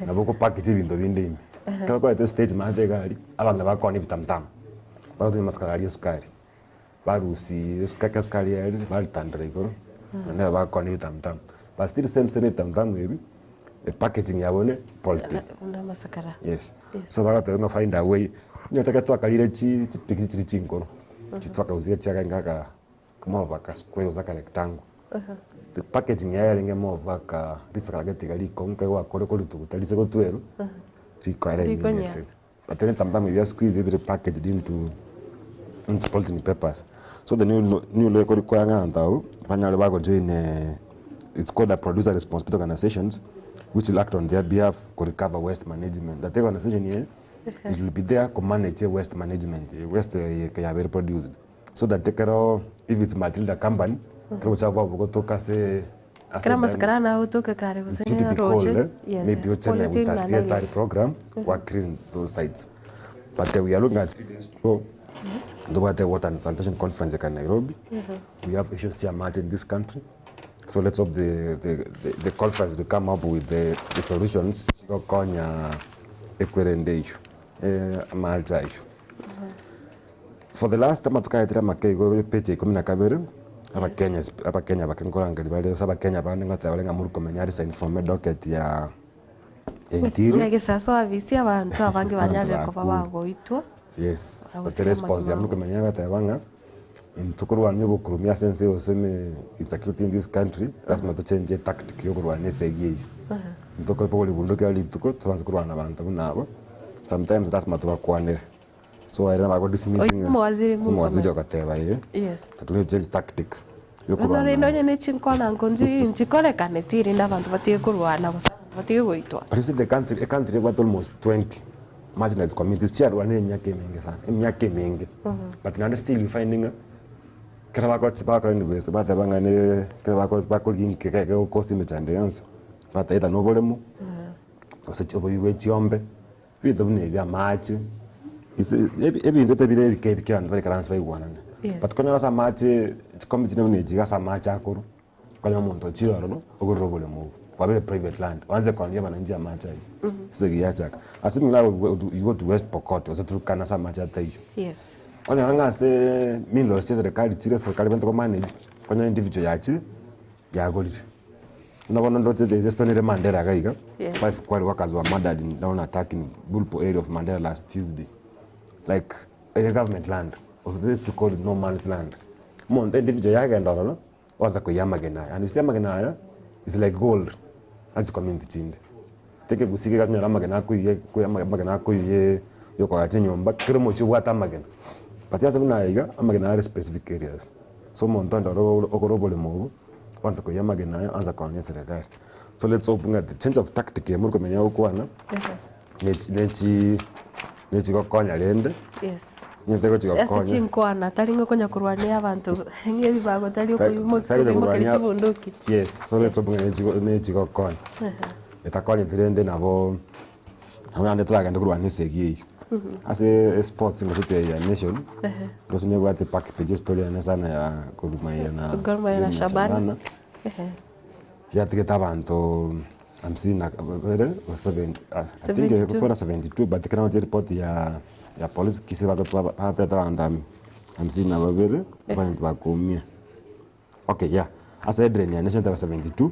nabo okopackage ebinto binde ime. Ekero okoreta estage maate iga aria, abanto bakoonia ebitamutamu, bagotumia amasakara aria esukari. Barusia esukari esukari yaerire baritandera igoro, naende nabo bakoonia ebitamutamu. But still same same ebitamutamu ebi, epackaging yabo ne polythene. Buna amasakara. Yes. Yes. So bagateba ng'a find a way, onye ekero twakarire chi chipikiri chiria chinkoro, chitwakarusia chiarenge aka more of aka square gose aka rectangle. The packaging yaye yarenge more of aka risakara gete iga rikong'u ekero gwakore korituguta rise gotwerwa, rikoera Rikonyia. immediately. But ebitamutamu ebi bia siku hizi bire packaged into into polythene papers. So the new law new law ekori koa ng'a abanto abwo banyare bagojoin it's called a producer responsibility organisations which will act on their behalf ko recover waste management. That organisation eye it will be there ko manage waste management, waste eye yabeire produced. So that ekero if it's Matilda company, ekero ogochaka kwabo gotoka ase ase Ekero amasakara aya nagotoka kare gose It's should be roche, called, eh, yes, maybe ochane with polythene a na CSR nylons. program wa clean those sites. But we are looking at 3 days to go. Ntobwate water and sanitation conference eka Nairobi. We have issues chia amache in this country. So let's hope the, the, the, the conference will come up with the, the solutions chigokonya ekwerende eyio eh, amache ayio. For the last amatuko aetire amake igo epeji ya ikomi na kabere, abakenya abakenya bake nkorangeria bare ase abakenya bande ngoteba bare ng'a Murkomen aresign from edocket ya. Interior. Ng'a egesaso abisi abanto abange Abanto banyarire koba bakure. bagoitwa. Yes, Ora gose gose response amagima ya abo. Murkomen egoteba ng'a intwe korwania obokurumi ase ense gose ne insecurity in this country, lasima tochengie etactic ya okorwania esegi eywo. Intwe kobori bunduki kera rituko, tobanse korwana na abanto buna abo, sometimes lasima tobakwanere. So ere nabo ago dismiss Oyio ng'a omowaziri Murkomen. omowaziri ogoteba ee, Yes. totugete change tactic ya Bono okorwana rende onye ne chinkwana nkonchi nchikorekaneti rende abanto batige korwana gose abanto batige goitwa. But you see the country, ecountry ebwate almost 20 marginalized communities chiarwanire emiaka emenge sana, emiaka emenge. But naende still you find ng'a ekero bagochi bakora invest bateba ng'a ne ekero bako bakorigia inki kegokosa emechando yonsi, bateba either na oboremo, gose oboibi bwa echiombe, ebinto buna ebi amache, ase ebi ebinto tebire ebike ebike abanto baikaranse baigwanane. Yes. But konyora ase amache chikomiti buna echi iga ase amache akorwa. Konya omonto ochire ororo, ogorere oboremo obwo, bwabere private land, oanse koonia abananchi amache ayio. Esegi yachaka. Ase buna you go to West Pokot gose Turkana ase amache ataiyo. Yes. Okonyora ng'a ase minerals chia eserekari chire eserekari ebwenerete ko manage, okonyora individual yachire, yagorire. Buna bono ndoche there is a story ere Mandera iga iga, Yes. five quarry workers were murdered in down attack in Bulpo area of Mandera last Tuesday. Like eye government land, gose it's called no man's land. Omonto individual yagenda ororo, Oansa koiyia amagena aya, and you see amagena aya is like gold ase chicommunity chinde. Tekegusii gekanyora amagena akoiyia koiyia amagena akoiyia yokoagacha enyomba, kera omochie obwate amagena. But ase buna aya iga, amagena are specific areas. So omonto onde oro okore oboremo obo, oansa koiyia amagena aya, oansa koonia eserekari. So let's hope ng'a the change of tactic eye morikomenya gokwana, nechi nechi nechigokonya rende. Yes. Nigo tegochi Ase gokonya. chinkwana, tari ng'a okonya korwania abanto ng'a ebibago tari okoimoki Tari koimokeria korwania- chibunduki. Yes, so let's hope ng'a nechigo nechigokonya. Etakonyeti rende nabo nabo naende toragende korwania esegi eywo. Ase esports gose eye ya nation, gose nebwate back page estory ene sana ya Gor Mahia na Gor Mahia na Shabana. Yatigete abanto hamsini na babere gose seventy I think 72. ekotwara 72 but ekero naroche eripoti ya ya polisi kisii bagotwa bagateta abanto hamsini na babere abanto bakoumia. Okay yeah, ase headline ya Nation eteba 72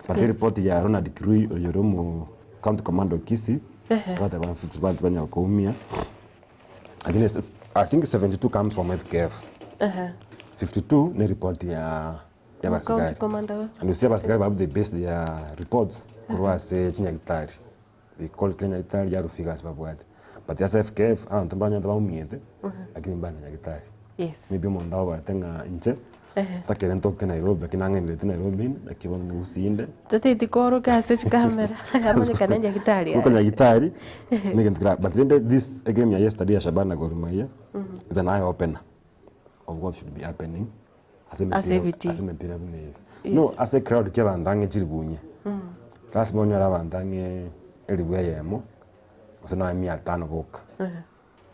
but Yes. eripoti ya Ronald Kirui oyo ore omo county commander o Kisii agateba abanto banyara koumia lakini I think 72 comes from FKF, 52 ne eripoti ya County y'abasigari. commander we. And you see abasigari barabwo they base their reports korwa ase chinyagitari. They call kera nyagitari yarwa figures babwate. But ase FKF abanto mbanyarete baumiete, lakini mbare na nyagitari. Yes. Maybe omonto abwate ng'a inche, ntakere ntoke Nairobi lakini nang'ainereti Nairobi inde, naki bono Gusii inde. Toteti kooroka ase chikamera, amanyekane nyagitari Goika aye. nyagitari, na egento kera but rende this egame ya yesterday ya Shabana Gor Mahia, is an eye opener of what should be happening. Ase Ase emepira ebitii. ase emepira buna eye. No ase ecrowd ki abanto ang'e chiribunye, lasima onyore abanto ang'e elifu eyemo, gose nonya mia tano boka,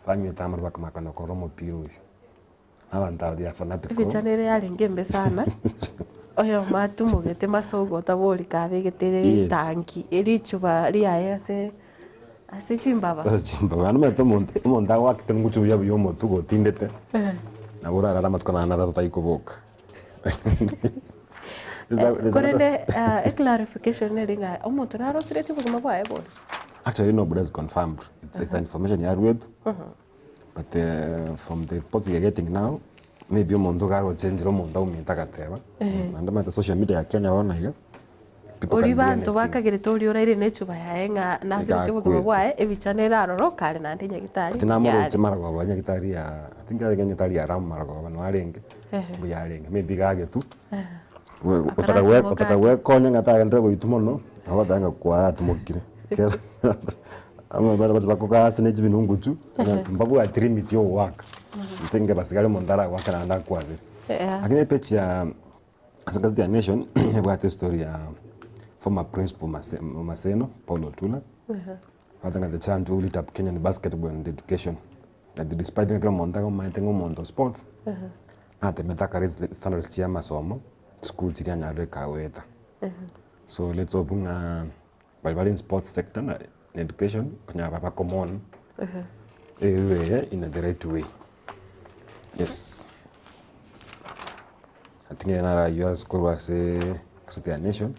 banywete amarwa bakamaka na korora omopira oyio. Na abanto aba they are fanatical. Ebicha nere yarenge embe sana, oyomo atumogete masogo otabori kabegete Yes. etangi, richuba riaye ase ase chimbaba. Ase chimbaba. Naende omanyete omonto, omonto agoakete ngochia buya buya omotwe gotindete, nabo orarare amatuko nonye na atato otari koboka. Korende eclarification nere ng'a omonto narosiretie obogima bwaye bono? Actually nobody has confirmed, it's it's an information yaruetwe, but from the reports we are getting now, maybe omonto iga agochenjera omonto aumete agateba, naende omanyete social media ya Kenya bono iga. People Oria can do banto anything. bakagerete oria oraire nechuba yaye ng'a nasirete obogima Igakwete. bwaye, ebicha nere aroro kare naende nyagitari Ati namoroche yare. maragoba nyagitari ya I think arenge nyagitari ya Ram maragoba no arenge Ehe. mbuya arenge maybe iga agetwa Akara otaka gwe atimoka otaka ake. gwekonya ng'a tagenderere goitwa mono nabo ogoteba ng'a kwatimokire ekero abamura baria bache bakogasa ne chibinunguchu mbabwati limit ya ogoaka I think basigare omonto aragoake naende akwabere. Yeah. Lakini epeji ya Ase egazeti ya Nation ebwate estory ya former principal Mase- Maseno Paul Otula abwate ng'a the chant who lit up Kenyan basketball and education that despite ng'a kera omonto agomaete ng'a omonto o sports natemete aka raise standards chia amasomo chisukuru chiria anyarire kagoeta. So let's hope ng'a baria bare in sports sector na education konya bakomon eye in the right way. Yes. I think naro aywo ase korwa ase esete ya Nation,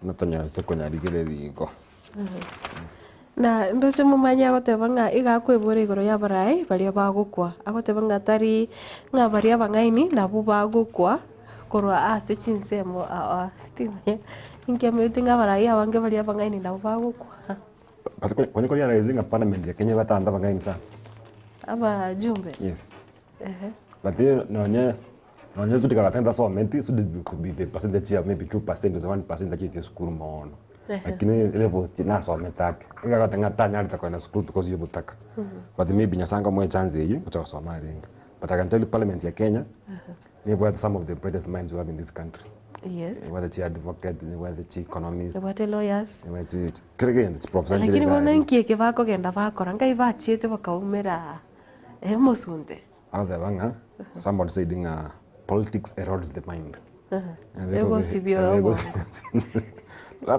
buna tonyarete konyarigereria igo. Yes. Na ndoche momanye agoteba ng'a iga akwebora igoro y'abarai baria bagokwa. Agoteba ng'a tari ng'a baria abang'aini nabwo bagokwa korwa ase chinsemo aa timanya inki amanyete ng'a abarai abange baria abang'aini nabwo bagokwa. But kwani korealize ng'a parliament ya Kenya ebate abanto abang'aini sana? Abajumbe? Yes. Ehe. But nonye nonye Sudi kagateba tasometi, Sudi could be the percentage ya maybe 2% gose 1% achiete esukuru mono. Lakini levels chi nasomete ake. Iga agoteba ng'a tanyarete kogenda sukuru because ya obotaka. But maybe Nyasaye nkomoa echance eywo gocha gosoma arenge. But I can tell you parliament ya Kenya, nebwate some of the brightest minds we have in this country. Yes. Nebwate chi advocate, nebwate chi economist, Nebwate lawyers. nebwate chi kera egento chiprofessor nchire Lakini bono iga aria. inki eke bakogenda bakora? Nkai bachiete bakaumera omosunte. Agoteba ng'a somebody said ng'a politics erodes the mind. Egosibia obongo.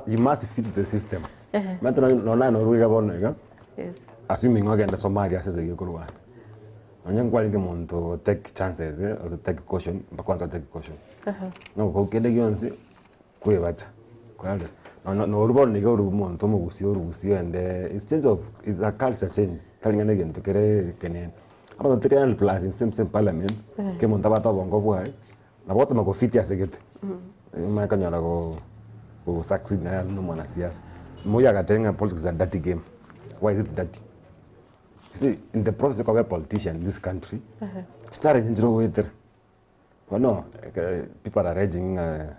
You must fit the system. Omanyete nonye naye norwa iga bono iga, Yes. assuming ogende Somalia ase esegi ekorwana, nonye nkwarenge monto take chances gose take caution, mpaka kwanza otake caution. Nogokwa kende gionsi. Kwebacha kwarora nonya norwa bono nigo ore omonto omogusii orugusie ogende it's change of it's a culture change tari ng'a na egento kere ekenene. Abanto tiri and plus in same same parliament, ekero omonto abwate obongo bwaye, nabo ogotema go fit ase gete, omanye konyora go go succeed naye buna omwanasiasa. Moi agateba ng'a politics is a dirty game, why is it dirty? You see in the process yokoba a politician in this country, chichallenge nchire ogoetera. Bono ekero people are alleging ng'a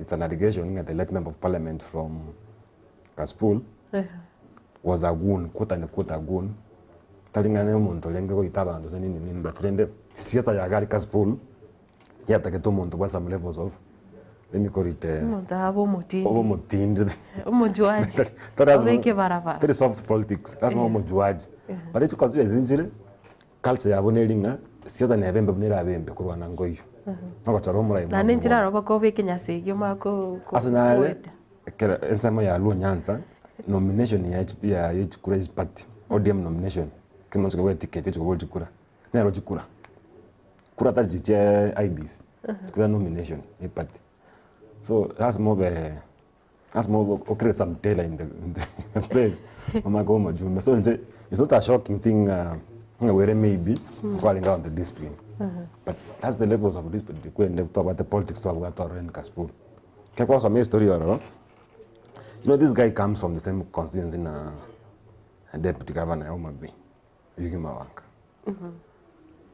it's an allegation ng'a the late member of parliament from Kasipul was a goon, quote and quote a goon, tari ng'a na omonto orenge goita abanto gose nini nini but rende siasa ya gari Kasipul yatagete omonto bwa some levels of let me call it Omonto abe omotindi. obe omotindi Omojuaji. Tari- tari lazima- Obeke barabara. tari soft politics lazima obe omojuaji but echi nchire Culture yabo neri ng'a siasa nebe embe buna erabe embe korwana nkoiyo. Nogochora omorai Naende mwango inche bono. naro bakoba ekenyasi ekio omanye ko- ko- Ase nare goeta. ekero ensemo ya Luo Nyanza nomination ya chi ya ye chikura ya chiparty ODM nomination kera omonto ogocha ticket ogocha kobora chikura nero chikura. Kura tari chiria chia IEBC, chikura nomination ya eparty. So lasima obe Lasima o create some tailor in the in the place omanye koba omojumbe. So inche it's not a shocking thing ng'a ng'a were maybe nkwarenge abanto discipline but that's the levels of discipline kwende twabwate politics twabwate ororo in Kasipul. Ekero kwasoma estory ororo, you know this guy comes from the same constituency na deputy governor ya Homa Bay, Yugi Mawanga.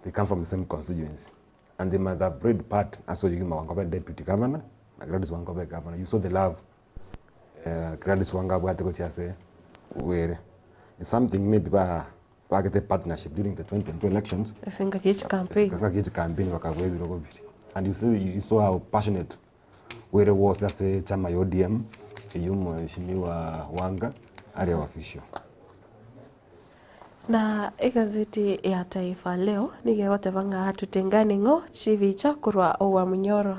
They come from the same constituency and they must have played part ase Oyugi Mawanga obe deputy governor na Gladys Wanga obe governor. You saw the love eh, Gladys Wanga abwate gochia ase Were. It's something maybe ba bagete partnership during the 2022 elections Ase engaki ye chicampaign. engaki ye chicampaign bakabua ebirogo biria. And you see, you saw how passionate Were was ase echama ya ODM eyio Mheshimiwa Wanga are official. Na egazeti ya Taifa Leo nigo egoteba ng'a hatutengani ng'o chibicha korwa Owamunyoro.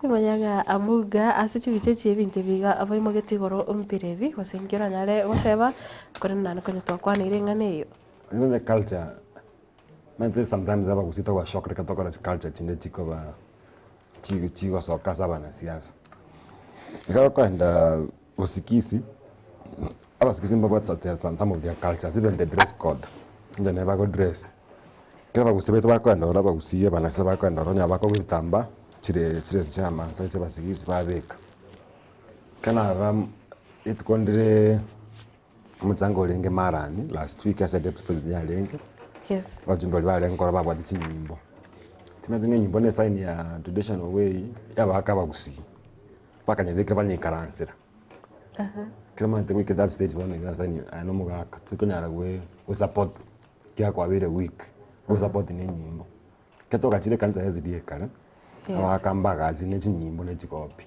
Timanya ng'a Amuga ase chibicha echi ebinto ebi iga baimogetie igoro mpira ebi gose inki oranyare goteba korende naende konya twakwaneire eng'ana eyio. You know the culture, omanyete sometimes abagusii tokoba shocked ekero tokora chiculture chinde chikoba chi chigosoka ase abanasiasa. Ekero okoenda Bosikisi, abasikisi mbabwate some some some of their cultures even the dress code, onye nere bago dress. Ekero abagusii baito bakoenda ororo abagusii abanase bakoenda ororo onye bakogwa ebitambaa chire chireso chia amasai chia abasigisi babeka. Ekero narora rituko ndire omochango orenge Marani last week ase deputy president yarenge, Yes. abachumbi baria barenge korwa babwate chinyimbo. Timanyeti ng'a enyimbo ne esign ya traditional way ya abagaka abagusii. Bakanyebekera banyeikaransera. Ekero omanyete goika that stage bono iga ase aye na omogaka torikonyara gwe support ekiagera kwabeire weak, ogo support na enyimbo. Ekero twagachire ekanisa ya SDA kare, abagaka mbagachire ne chinyimbo ne chikopi,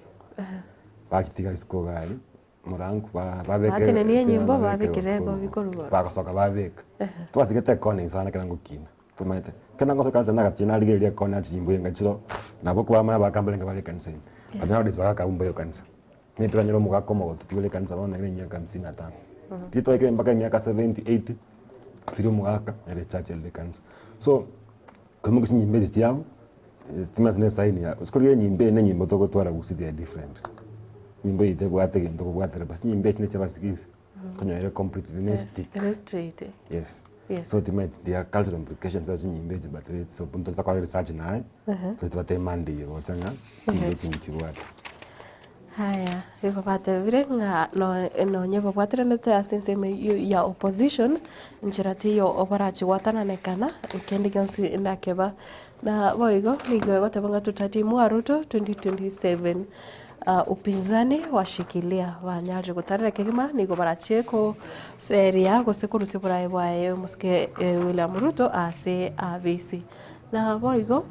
bachitiga isiko iga aria. Morangu ba babeke Batenenie enyimbo, babekere egobi korwa igoro. Bagosoka babeka. Twasigete ekona inse sana ekero ngokina, tomanyete. Ekero nagosoka ekanisa nagacha narigereria ekona chinyimbo enga chiroo, nabo kwamanya abagaka mbarenge bare ekanisa ime. But nowadays bagaka abwo mbayo ekanisa. Nigo toranyore omogaka omogotu pi ore ekanisa bono nere emiaka hamsini na tano. Riria twaikire mpaka emiaka 70, 80, still omogaka nere echurch ere ekanisa. So, koimokia chinyimbo echi chiabo, timanyeti ne esign ya, gose korigia enyimbo eye na enyimbo togotwara gusii they are different. Nyimbo eye tebwate egento okobwatera basi nyimbo echi nechi abasigisi, okonyora ere completely ne stick. Ere straight. Yes. Yes. So timanyeti there are cultural implications ase chinyimbo echi but let's hope ntotokore research naye, tobatebie Monday eye gocha ng'a chinyimbo echi nchibwate. Haya, igo batebire ng'a nonye babwatiranete ase ensemo eyio ya opposition, nchera teiyo obarachie gwatananekana, kende gionsi nakeba. Na boigo nigo egoteba ng'a tutatimua Ruto 2027 upinzani washikilia banyarire gotarera kegima nigo barachie koseria gose korusia oboraai bwaye omosike William Ruto ase abisi. Na boigo.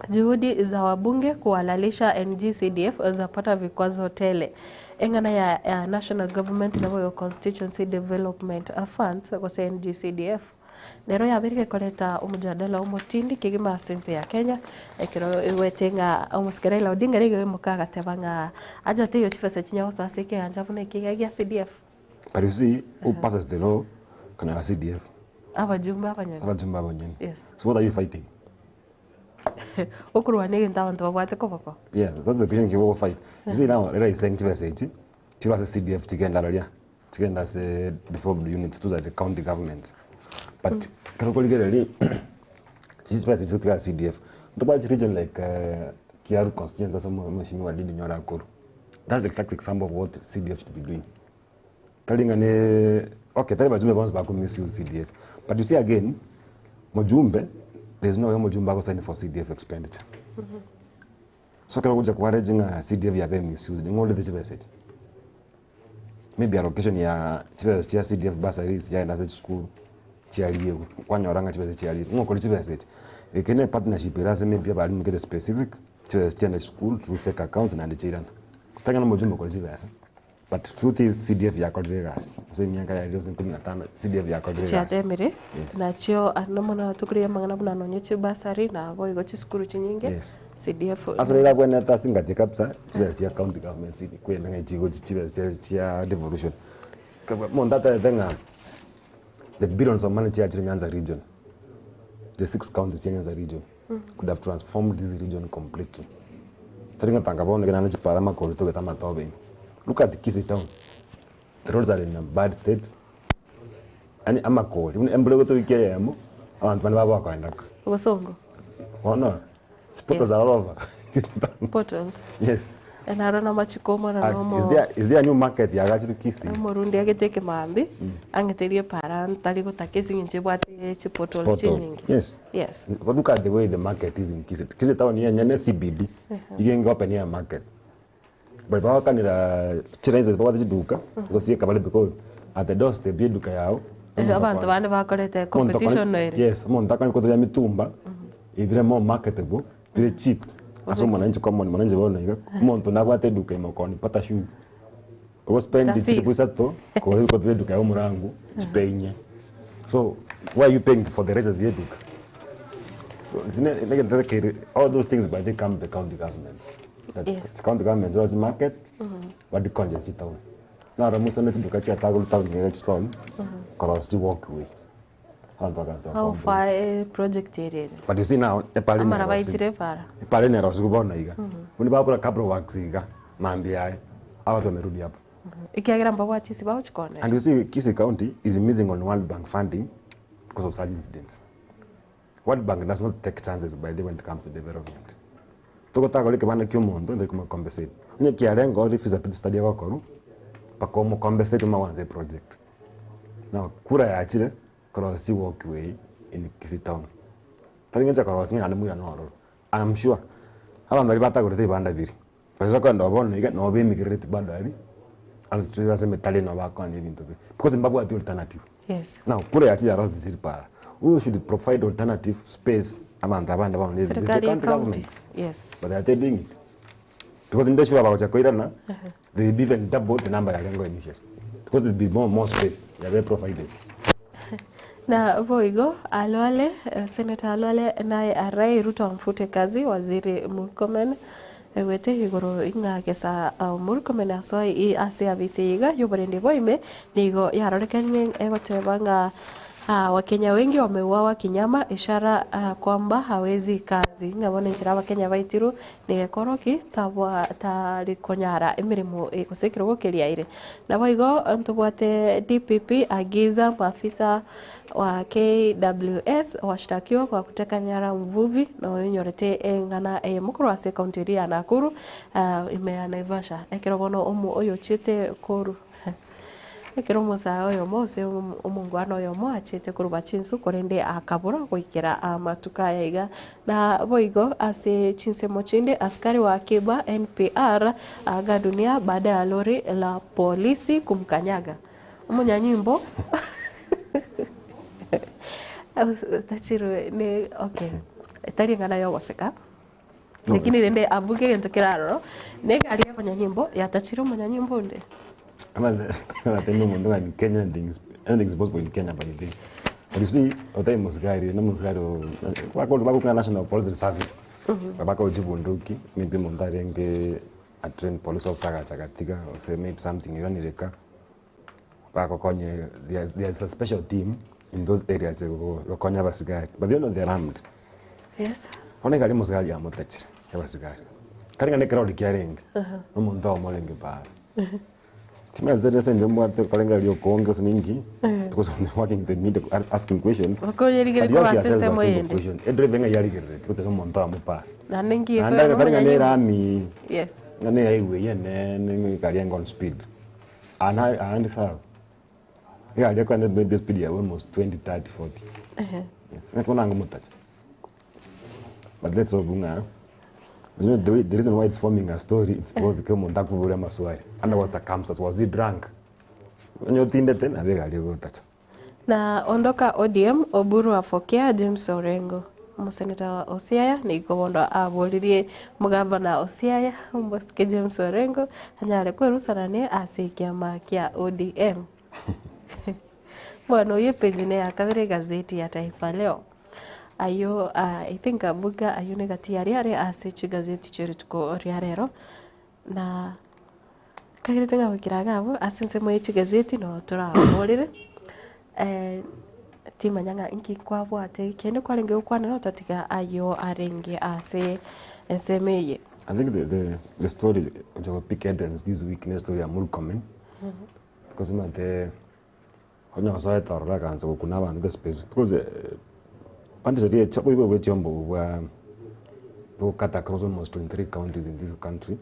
Juhudi za wabunge kuhalalisha NG-CDF zapata vikwazo tele. Eng'ana ya National Government naboigo Constituency Development Funds gose NG-CDF nero yabeire gekoreta omojadala omotindi kegima ase ense ya Kenya ekero egwete ng'a omosike Raila Odinga nigo aimoka agateba ng'a acha teiyo chibesa chinya gosoa ase ekegancha buna eke iga gia CDF. But you see, who passes the law, konyora CDF. Abajumbe abanyene. Abajumbe abanyene. Yes. So what are you fighting? Okorwania egento abanto babwate koboko. Yeah, that's the question kibo fight. You see now, rera iseng chibesa echi, chirwa ase CDF chigenda raria, chigenda ase devolved units, those are the county governments. But kero okorigereria chibesa echi chigotigara CDF, ntobwate region like Kiaru constituency ase omweshimiwa Ndindi Nyoro akorwa. That's the exact example of what CDF should be doing. Tari ng'a ne okay tari bajumbe bonsi bako misuse CDF but you see again mojumbe there is no way omojumbe ago sign for CDF expenditure. So ekero ogocha koarrange ng'a CDF yabeire misused ning'o orete chibesa echi? Maybe allocation ya chibesa chia CDF bursaries yaenda ase chisukuru chiariegwe kwanyora ng'a chibesa chiariegwe ng'o okori chibesa echi? Eke ne partnership ere ase maybe abalimu kere specific chibesa chiaenda chisukuru through fake accounts naende chiairana. Tari ng'a nomojumbe okori chibesa. But truth is CDF yakorire egasi ase emiaka yaerire gose ikomi na tano CDF yakorire egasi. Chiatemire, Yes. nachio ano mono tokoria amang'ana buna nonye chibasari nabo igo chisukuru chinyinge, Yes. CDF. Ase rero abwenerete ase engaki kabisa chibesa chia county government chiri kwenda ng'a chigochi chibesa chia chia devolution. Kaba omonto atebete ng'a the billions of money chiachire Nyanza region, the six counties chia Nyanza region could have transformed this region completely. Tari ng'a tanga bono naende chipara amakori togete amatobe ime. Look at Kisii town, the roads are in a bad state, yaani amakori buna embura egotwa ewiki eyemo, abanto bande baboa kogenda ka. Obosongo. Bono, potholes are all over Kisii town. Potholes. Yes. Naro namachiko omwana Ah, nomo is there, is there a new market yagachirwe Kisii? omorundi agete ekemambi ang'eterie epara ntari gotaka ase eng'encho ebwate chipothole Pothole. chinyinge. Yes. Yes. But look at the way the market is in Kisii. Kisii town yenyene CBD. Igenge open air market. But bagokanera chiraisi babwate chiduka gosieka bare because at the doorstep ye eduka yao Eh, Abanto bande bakorete competition ere. Yes, omonto akonyara kotoria mitumba ebire more marketable bire cheap ase omonanchi common mwananchi bono iga omonto nabwate eduka ime okoonia pata shoes ogospend Tafis. chilifu isato kogora ebikoto bia eduka ya omorango chipenye so why are you paying for the raises ya eduka so zine negento kere all those things by the come the county government that Yes. county government was market badikonje chitown naro mosome chiduka chiatagorwa town nigo chistrong cross chiwalkway Abanto bakaansa How gocomplain. far eh, project ere ere? But you see now, epara Amara enerosi. baitire epara. Epara enerosi bono iga. Buna bakora cabro works iga, mambia aye, abanto bamerudi hapo. Ekiagera mbabwati ase bagochi koonera. And you see, Kisii County is missing on World Bank funding because of such incidents. World Bank does not take chances by the way when it comes to development. Togotagora ekebanda kia omonto ntari komocompensate. Onye kiarenge ore feasibility study egokorwa, mpaka omocompensate omanye goansa eproject. Now kura yachire, korosia walkway in Kisii town. Tari ng'encho korosia ng'a naende moirane ororo. I am sure, abanto baria batagorete ebibanda biria, baria kogenda oo bono iga nabo bemigerereti bado aria, ase chire ase emetaro nabo bakoania ebinto biria, because mbabwati alternative. Yes. Now kura yachire yarosirie chiripara, who should provide alternative space abanto abande baonie ebinto? Is the Serikali ya county county. government. Yes. But they are doing it. Because inde sure bagocha koirana, they will be even double the number yarenge initially. Because there will be more, more space yabe provided. Na boigo Alwale, eh, Senator Alwale naye arai Ruto amfute kazi Waziri Murkomen egwete igoro ing'a gesa uh, Murkomen asoe i- ase abisi iga y'oborendi bwa ime nigo yarorekanire egoteba ng'a Wakenya wengi wameuawa kinyama ishara kwamba hawezi kazi ng'a bono enchera abakenya baitirwe nigo ki tabwa tari konyara emeremo gose ekerogo keria aire. Naboigo ntobwate DPP agiza maafisa wa KWS washtakiwa kwa kuteka nyara mvuvi na oyonyorete eng'ana eyemo korwa ase ekaunti eria ya Nakuru ime ya Naivasha. Ekero bono omo oyochiete koru Ekero omosae oyomo gose omongwana oyomo achete koruba chinsu korende akabora goikera amatuko aya iga. Na boigo ase chinsemo chinde askari wa akiba NPR aaga dunia baada ya lori la polisi kumkanyaga. Omonyanyimbo otachirwe ne okay tari eng'ana yogoseka. Lakini rende abwo egento kere aroro, na egari ya abanyanyimbo yatachire omonyanyimbo onde. Abatebia omonto ng'a in Kenya anything is anything is possible in Kenya by the way. But you see, otari mosigari, na omosigari oo bakorwa bagokwana national police service, bakoa chibunduki, maybe omonto arenge a trained police officer agacha agatiga gose maybe something iranireka, bagokonye there there is a special team in those areas egokonya abasigari, but you know they are armed. Yes. Bono egari omosigari yamotachire, abasigari, tari ng'a na ekerori kiarenge, na omonto oyomo orenge paaro. Timanyeti ase inche mbwate okorengereria okonge gose ninki, because I'm working in the media asking questions, Bakonyerigeri but you korwa ask ase yourself a ensemo simple eyende. question, edriver ng'ai yarigerereti gotari omonto oyomo paaro? Naende ngiye Naende koyora tari ng'a na omonyanyimbo. erami, Yes. ng'a na ehighway enene ng'a egari enge on speed. Aa na aande sawa. Egari ekogenda maybe espeed ya almost 20, 30, 40. Yes, ng'aki bono angomotacha. But let's hope ng'a you know the way the reason why it's forming a story it's because kera omonto akoboria amaswali under what circumstances was he drunk? Onye otindete nabo egari egotacha. Na ondoka ODM, Oburu afokea James Orengo. Omoseneta wa Osiaya nigo bono aboririe omogavana o Siaya omosike James Orengo anyare kwerusanania ase ekiama kia ODM. Bono oyio epeji ne ya kabere egazeti ya Taifa Leo. Ayio I think abuga ayio negati aria are ase chigazeti chia rituko ria rero na Kagerete ng'a goikera iga abwo ase ensemo ye chigazeti noo toraborere, timanya ng'a inki kwabwate kende kwarenge gokwanera otatiga ayio arenge ase ensemo eye. I think the, the, the story which will pick headlines this week ne story ya Murkomen because omanyete onye osoete ororo akaansa gokuna abanto the space because eh, pande chiria echi oboibo bwa echiombe obo bwa bogokata across almost 23 counties in this country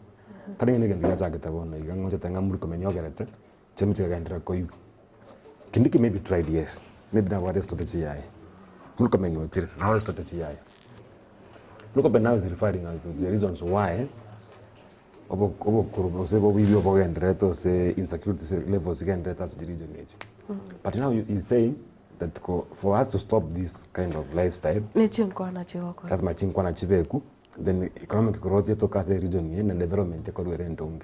Tari ng'a negento giachagete bono iga ng'a ochete ng'a Murkomen ogerete, chiombe chikagenderera koigwa. Kindiki maybe tried yes, maybe nabwate estrategy yaye. Murkomen ochire, naro estrategy yaye. Murkomen now is referring to the reasons why obo obokoro gose oboibi obogendererete gose insecurity levels zigendererete ase chiregion echi. But now he is saying that ko for us to stop this kind of lifestyle, Ne chinkwana chigokora. lazima chinkwana chibeku. Then economic growth etoke ase region eye na development ekorwe ere endonge.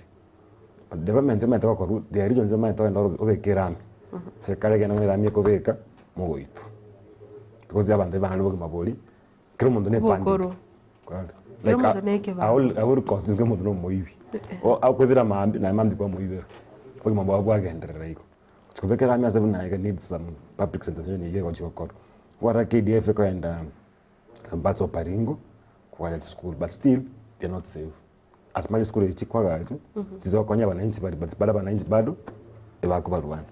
But development omanyete gokorwa there are regions omanyete ogende oro obeke erami, serikali egende buna erami ekobeka, mogoitwa. Because abanto ebanare obogima boria, kera omonto ne ebandit. Bokorwa. Korora. Kera Like omonto na ekebanda. our our constituency kera omonto na omoibi. O akoibera maambia naye maambia kwamoibera. Obogima bwabo bwagenderera igo. Gochi kobeka erami ase buna iga needs some public sensitization eywo egochi gokorwa. Kwarora KDF ekoenda. Some parts of Baringo kwagacha chisukuru but still they are not safe. As much chisukuru echi chikwagachwa chigokonya abananchi baria but bado abananchi bado ebakobarwania.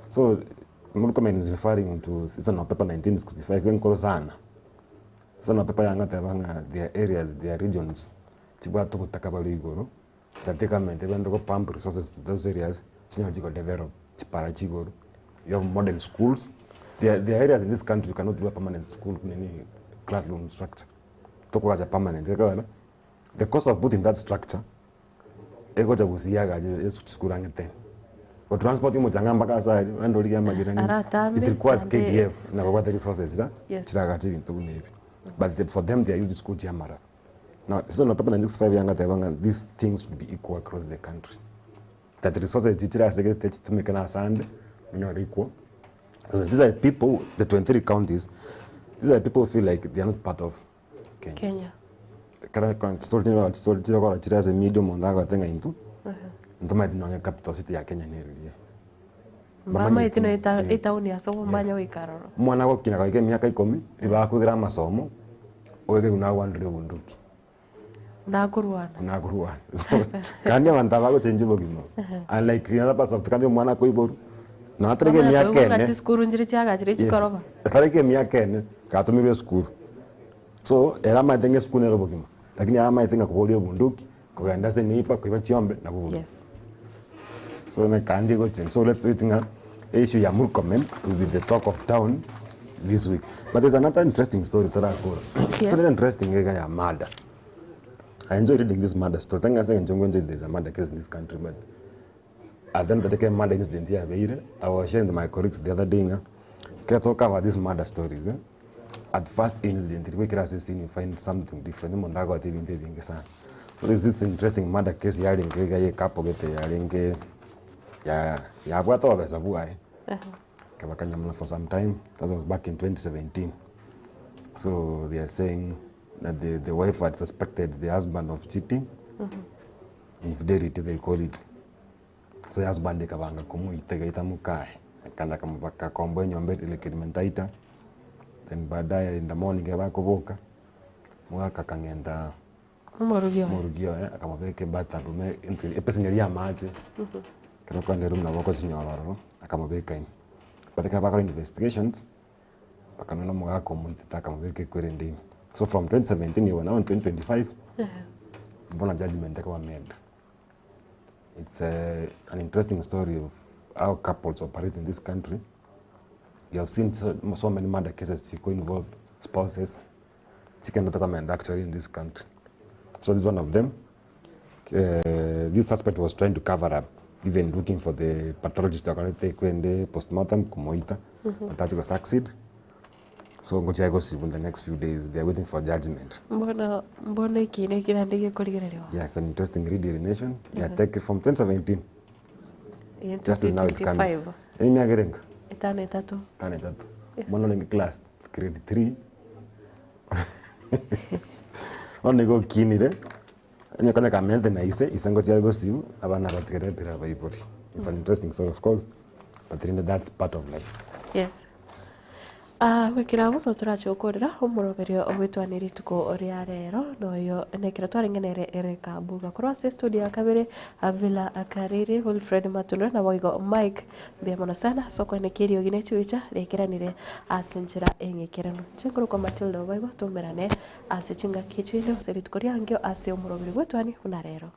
So Murkomen is referring to season of paper 1965 enkoro sana. Season of paper yang'ateba ng'a there are areas, there are regions chibwate obotaka bare igoro that the government ebwenerete go pump resources to those areas chinyare chigo develop chipara chigoro, you have modern schools, there are there are areas in this country you cannot do a permanent school nini classroom structure tokogacha permanent ekogera the cost of putting that structure egocha gosiria agache esukuru ang'e ten. Go transport omochanga mpaka ase aria ogende origie amagena nini Aratambe, it requires naende- KDF nabo babwate resources chira Yes. chiragache ebinto buna ebi but the for them they are used school chia amaraba. Now season of paper 1965 yangateba ng'a these things should be equal across the country. That resources echi chirasegete chitumeke na asande, onyore equal. So these are people, the 23 counties, these are people who feel like they are not part of Kenya. Kenya. Kara kwa story chire story chire kora chire ase media omonto agote ng'a intwe, ntomaeti nonye capital city ya Kenya nere riria. Mbamaeti nonya eta etaoni ase obombanya goika aroro. Omwana agokina goika emiaka ikomi, ribaga akoigera amasomo, oige buna agwanire obunduki. Buna akorwana. Buna akorwana. So, kandi abanto aba bagochengi obogima. Unlike in other parts of the country omwana akoiborwa, nonya atarenge Bamanya emiaka koigwa ng'a ene. chisukuru nchire chiagachire Yes, chikoroba. atarenge emiaka ene, gatomirwe esukuru. So, ere amaete ng'a esukuru nere obogima, lakini amaete ng'a koboria obunduki, kogenda ase eneighbour koiba chiombe, nabwo obogima. Yes. So ne kandi egochia so let's wait ng'a issue ya Murkomen will be the talk of town this week. But there's another interesting story torakora. Yes. Story interesting iga ya murder. I enjoy reading this murder story. Tanga ase eng'encho enjoy there's a murder case in this country but at the end of the day murder incident yabeire I was sharing to my colleagues the other day ng'a kera tokaba these murder stories eh, at first incident rigoikera ase escene you find something different omonto agote ebinto ebinge sana. So there's this interesting murder case yarenge iga ya ekapo gete yarenge ya yabwate obobesa bwaye, bakanyomana for some time, that was back in 2017. So they are saying that the, the wife had suspected the husband of cheating, infidelity they call it. So husband ekabanga komoita egaita mokaye, akanda akamobaka akomboa enyomba ere Elementaita, then baadaye in the morning ekero bakoboka, omogaka akang'enta Omorugi oye. omorugi oye akamobeka ebathroom into epeseni eria ya amache, ekero okogenda eroom nabo okochinyora ororo, akamobeka ime. But ekero bakora investigations, bakanyora omogaka omoitete akamobeka ekwerende ime. So from 2017 igo now in 2025, bono judgement ekoba made. It's an interesting story of how couples operate in this country. You have seen so, so many murder cases chiko involve spouses chikenda tokamenda actually in this country. So this is one of them. Uh, this suspect was trying to cover up even looking for the pathologist akorete kwende postmortem kumoita but that's go succeed So ngochia gosibwa in the next few days they are waiting for judgment. Mbono mbono ekiina eke naende gekorigereriwa. Yeah, it's an interesting read ere nation. Yeah, take it from 2017. Eye Justice now is coming. 2025. Emiaka erenga? Etano etato. Etano etato. Yes. Bono orenge class grade 3. Bono nigo okinire, onye konya kamenyete na ise, ise ngochia are gosibu, abana batigere epira abaibori. It's an interesting story of course, but rende that's part of life. Yes. Ah, goikera bono torache gokorera omoroberio obwetwane rituko ria rero noyo nekero twarenge nere Eric Abuga korwa ase estudio ya kabere Avila Kariri Wilfred Matundura naboigo Mike mbuya mono sana ase okoenekia eriogi ne chibicha riekeranire ase enchera eng'ekeranu. Inche nkorokwa Matilda Oboigo toumerane ase chingaki chinde gose rituko riangio ase omoroberio bwetwani buna rero.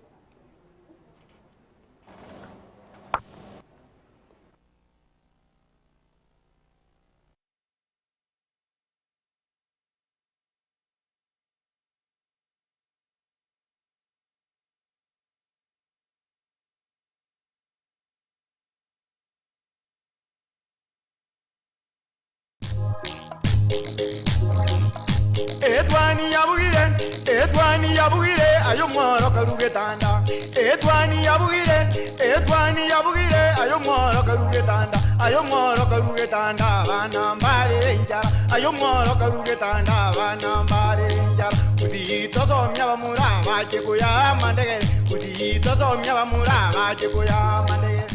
Etwani yabugire, etwani yabugire, aye omworo karue getanda. Etwani yabugire, etwani yabugire, aye omworo karue getanda. Aye omworo karue getanda, abana mbarere enchara. Aye omworo karue getanda, abana mbarere enchara. Gusii tosomia abamura bache koyaa amandegere, Gusii tosomia abamura bache koyaa amandegere.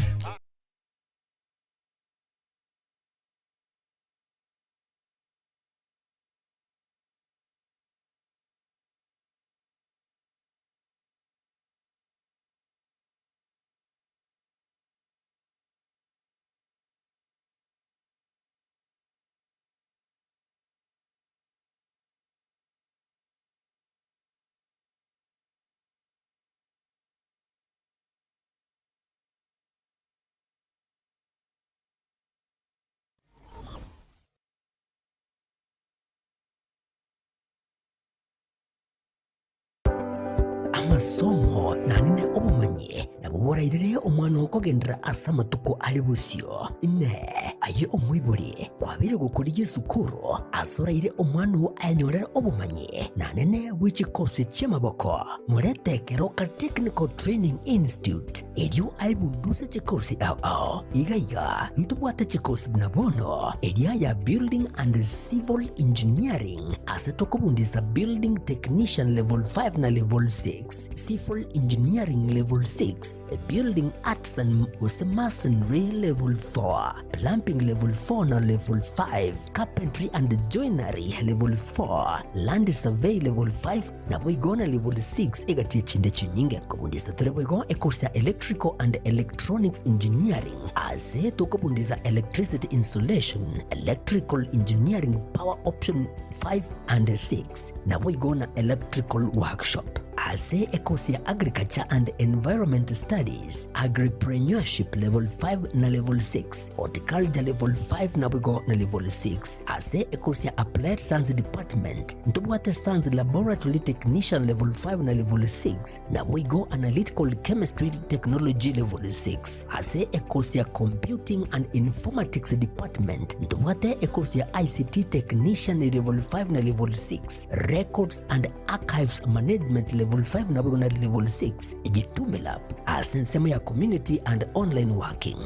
Amasomo naende obomanyi nabwo borairere omwana okogenderera ase amatuko are bosio. Inee! Aye omoibori, kwabeire gokorigia esukuru ase oraire omwana oo ayenyorere obomanyi naende bwe chikosi chi'amaboko? Morete Keroka Technical Training Institute, erio aebunduse chikosi ao ao. Iga iga ntobwate chikosi buna bono, eria ya Building and Civil Engineering, ase tokobundisa Building Technician Level 5 na Level 6. 6, Civil Engineering Level 6, Building Arts and gose Masonry Level 4, Plumbing Level 4 na Level 5, Carpentry and Joinery Level 4, Land Survey Level 5, Naboigo na Level 6 egati echinde chinyinge. Kobundisa tore boigo ecourse ya Electrical and Electronics Engineering ase tokobundisa Electricity Installation, Electrical Engineering Power Option 5 and 6, naboigo na Electrical Workshop. Ase ecourse ya Agriculture and Environment Studies, Agripreneurship Level 5 na Level 6, Horticulture Level 5 naboigo na Level 6. Ase ecourse ya Applied Science Department, Ntobwate Science Laboratory Technician Level 5 na Level 6, naboigo Analytical Chemistry Technology Level 6. Ase ekosi ya Computing and Informatics Department, ntobwate ekosi ya ICT Technician Level 5 na Level 6, Records and Archives Management Level 5 naboigo na Level 6, Jitume Lab ase ensemo ya Community and Online Working.